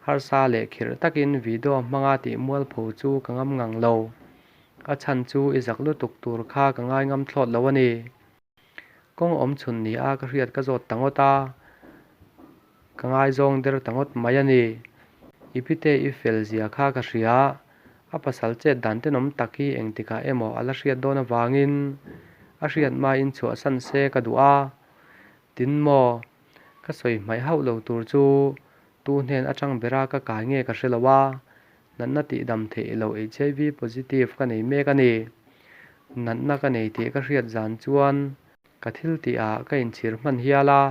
harsa leh khirh takin video hmanga tih mualpho chu ka ngam ngang lo. A chhan chu i zak lutuk tur kha ka ngai ngam thlawt lo a ni. Kawng awm chhun ni a ka hriat ka zawt ta ngawt a, ka ngaizawng der ta ngawt mai a ni. I pite i fel zia kha ka hria, a pasal chet dan tenawm tak hi engtikah emaw a la hriat dawn avangin a hriat hmain chhuahsan se ka duh a. Tin maw, ka sawi hmaih hauh lo tur chu tu hnen atang bera ka kai nge ka hre lo a, Natna tihdam theih loh HIV positive ka nei mek a ni. Natna ka nei tih ka hriat zan chuan ka thil tihah ka inchhir hman hial a,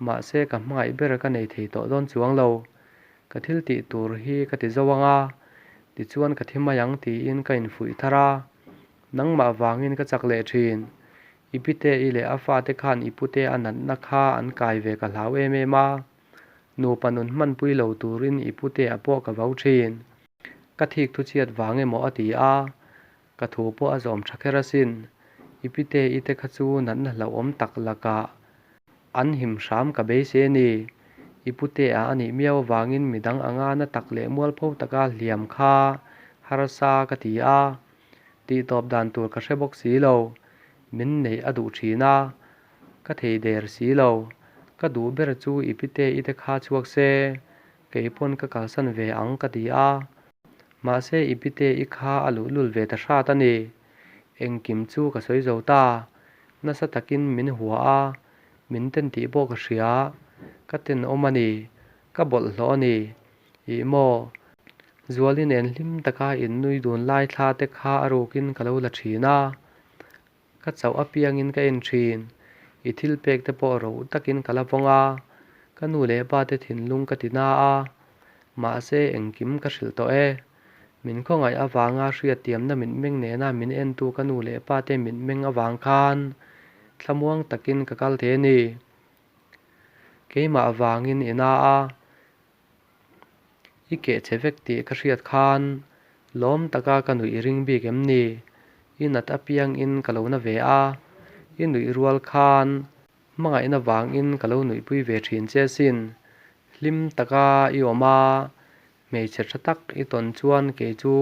mahse ka hmangaih ber ka nei thei tawh dawn chuang lo. Ka thil tih tur hi ka ti zo ang a, tichuan ka thi mai ang tiin ka infuih thar a. Nangmah vangin ka chak leh thin. I pite i leh a fate khan i pute a natna kha an kai ve ka hlau em em a. Nupa nun hmanpui lo turin i putea pawh ka vau thin. Ka thik thu chhiat vang emaw a ti a, ka thu pawh a zawm tha kher asin. I pite i te kha chu natna hlauhawm tak lakah an him hram ka beisei a ni. I putea a nih miau avangin midang anga na tak leh mualpho taka hliam kha harsa ka ti a, tihtawp dan tur ka hre bawk si lo. Min neih a duh thin a, Ka thei der si lo. Ka duh ber chu i pite i te kha chhuak se, kei pawn ka kalsan ve ang ka ti a. Mahse i pite i kha a luhlul ve ta hrat a ni. Engkim chu ka sawi zo ta. Nasa takin min hua a, min ten tih pawh ka hria. Ka tenawm a ni. Ka bawlhhlawh a ni. Ih maw? Zuali nen hlim taka innui dun lai thla te kha a rukin ka lo la thin a. Ka chauh apiangin ka en thin. I thil pek te pawh ro takin ka la vawng a, ka nu leh pa te thinlung ka ti na a, mahse engkim ka hrilh tawh e. Min khawngaih avanga hriattiamna mitmeng nena min entu ka nu leh pa te mitmeng avang khan thlamuang takin ka kal thei a ni. Keimah avangin i na a. I keh che vek tih ka hriat khan lawm taka ka nuih ring bik em ni? I nat apiangin ka lo na ve a, i nuih rual khan hmangaihna vangin ka lo nuihpui ve thin che sin. Hlim taka i awm a, hmeichhe tha tak i tawn chuan kei chu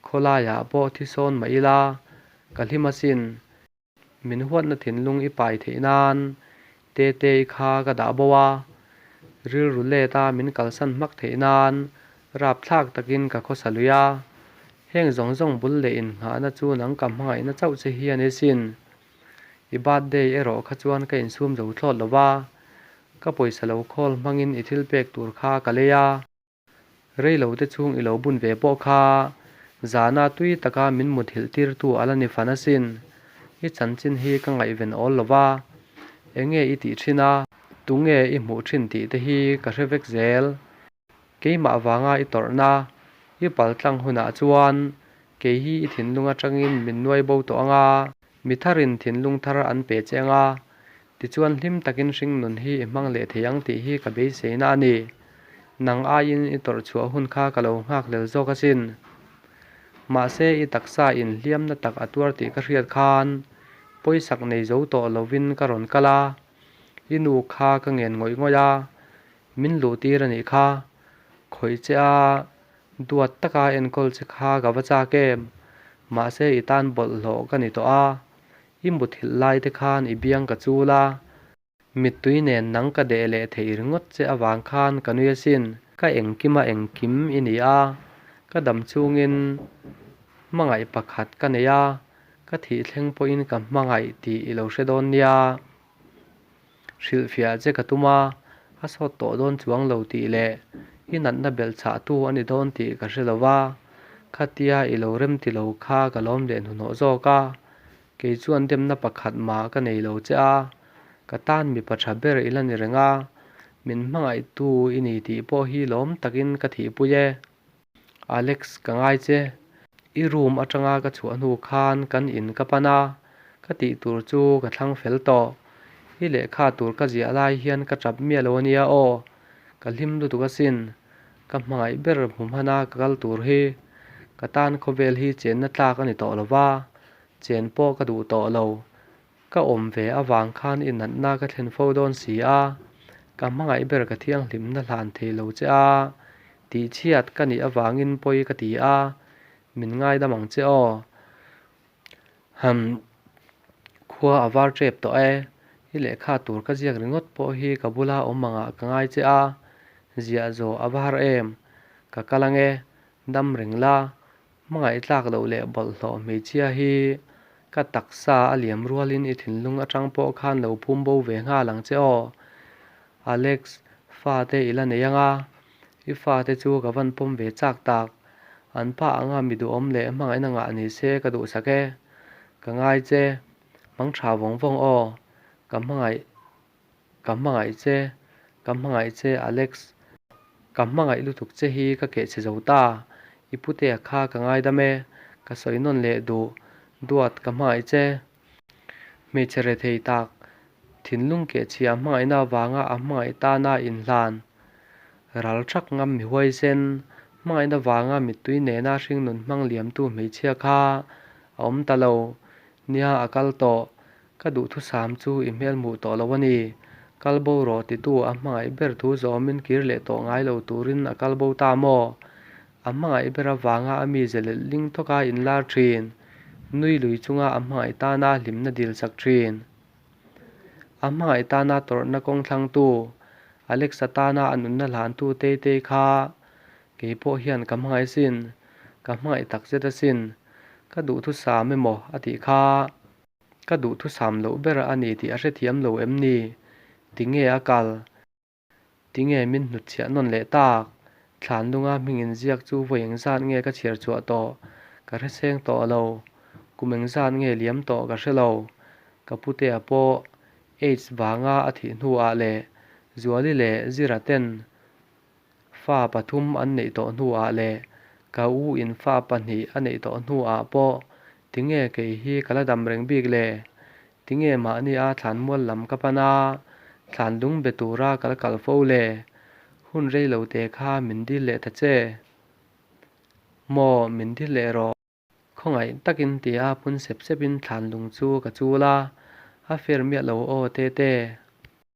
khawlaiah pawh thi sawn mah ila, ka hlim asin. Min huatna thinlung i pai theih nan Tetei kha ka dah bo a, rilru let a min kalsan hmak theih nan rapthlak takin ka khawsa lui a. Heng zawng zawng bul leh inngahna chu nang ka hmangaihna chauh che hi a ni sin. I birthday erawh kha chuan ka insum zo thlawt lo va, ka pawisa lo khawl hmangin i thil pek tur kha ka lei a. Reilo te chhung i lo bun ve pawh kha zana tui taka min muthilh tirtu a la ni fan asin. I chanchin hi ka ngaihven awl lo va, enge i tih thin a, tunge i hmuh thin tih te hi ka hre vek zel. Keimah vanga i tawrhna, i paltlang hunah chuan kei hi i thinlung atangin min nuai bo tawh ang a, mi tharin thinlung thar an pe che ang a, tichuan hlim takin hringnun hi i hmang leh thei ang tih hi ka beiseina a ni. Nang aiin i tawrh chhuah hun kha ka lo nghakhlel zawk asin. Mahse i taksa in hliamna tak a tuar tih ka hriat khan pawisak nei zo tawh lovin ka rawn kal a, i nu kha ka ngen ngawih ngawih a, Min luh tir a nih kha, khawih che a, duat taka enkawl che kha ka va chak em? Mahse i tan bawlhhlawh ka ni tawh a, i muthilh lai te khan i biang ka chul a, mittui nen nang ka deh leh theih ringawt che avang khan ka nui asin. Ka engkima engkim i ni a, ka dam chungin hmangaih pakhat ka nei a, ka thih thleng pawhin ka hmangaih tih i lo hre dawn nia. Hrilhfiah che ka tum a, a sawt tawh dawn chuang lo tih leh i natna belh chhahtu a ni dawn tih ka hre lo va, khatia i lo rem ti lo kha ka lawm leh hnuhnawh zawk a, kei chuan demna pakhat mah ka nei lo che a, ka tan mipa tha ber i la ni reng a, min hmangaihtu i ni tih pawh hi lawm takin ka thihpui e. Alex ka ngai che, i room atanga ka chhuah hnu khan kan in ka pan a, ka tih tur chu ka thlang fel tawh. I lehkha tur ka ziah lai hian ka tap miah lo ania aw, ka hlim lutuk asin, ka hmangaih ber hmu hmana ka kal tur hi ka tan khawvel hi chenna tlak a ni tawh lo va, chen pawh ka duh tawh lo. Ka awm ve avang khan i natna ka thlen fo dawn si a, ka hmangaih ber ka thianghlimna hlan thei lo che a, tihchhiat ka nih avangin pawi ka ti a, min ngaidam ang che aw. Ham, khua a var tep tawh e, i lehkha tur ka ziak ringawt pawh hi ka bula awm angah ka ngai che a, ziah zawh a va har em, ka kal ange, dam reng la, Hmangaih tlak loh leh bawlhhlawh hmeichhia hi ka taksa a liam rualin i thinlung atang pawh khan lo phum bo ve nghal ang che aw. Alex, fate i la nei anga, i fate chu ka van pawm ve chak tak. An pa anga mi duhawm leh hmangaihna ngah ni se ka duhsak e. Ka ngai che, hmang tha vawng vawng aw. Ka hmangaih. Ka hmangaih che, ka hmangaih che Alex, ka hmangaih lutuk che hi ka keh chhe zo ta, i putea kha ka ngaidam e, ka sawi nawn leh duh, duat ka hmangaih che. Hmeichhe rethei tak, thinlung keh chhia hmangaihna avanga a hmangaih tana inhlan, ral thak ngam mi huaisen, hmangaihna vanga mittui nena hringnun hmang liamtu hmeichhia kha a awm ta lo, nia a kal tawh, Ka duhthusam chu i hmel hmuh tawh lo a ni. Kal bo rawh titu a hmangaih ber thu zawmin kir leh tawh ngai lo turin a kal bo ta maw? A hmangaih ber avanga a mi zelelh ling thawka inlar thin, nui lui chunga a hmangaih tana hlimna dil chak thin. A hmangaih tana tawrhna kawng thlangtu, Alexa tana a nunna hlantu Teitei kha kei pawh hian ka hmangaih sin, ka hmangaih takzet asin, ka duhthusam emaw a tih kha. Ka duhthusam loh ber a ni tih a hrethiam lo em ni? Tinge a kal? Tinge min hnutchhiah nawn leh tak? Thlanlunga hming inziak chu vawi engzat nge ka chhiar chhuah tawh? Ka hreseng tawh lo. Kum engzat nge liam tawh ka hre lo. Ka putea pawh AIDS vanga a thih hnuah leh Zuali leh Zira ten Fa pathum an neih tawh hnuah leh ka u in fa pahnih a neih tawh hnuah pawh tinge kei hi ka la dam reng bik le? Tinge mahni a thlan mual lam ka pan a, thlan lung be tura ka la kal fo le? Hun rei lo te kha min dil leh ta che. Maw min dil leh rawh. Khawngaih takin tia phun sep sepin thlan lung chu ka chul a, a fer miah lo aw Tete.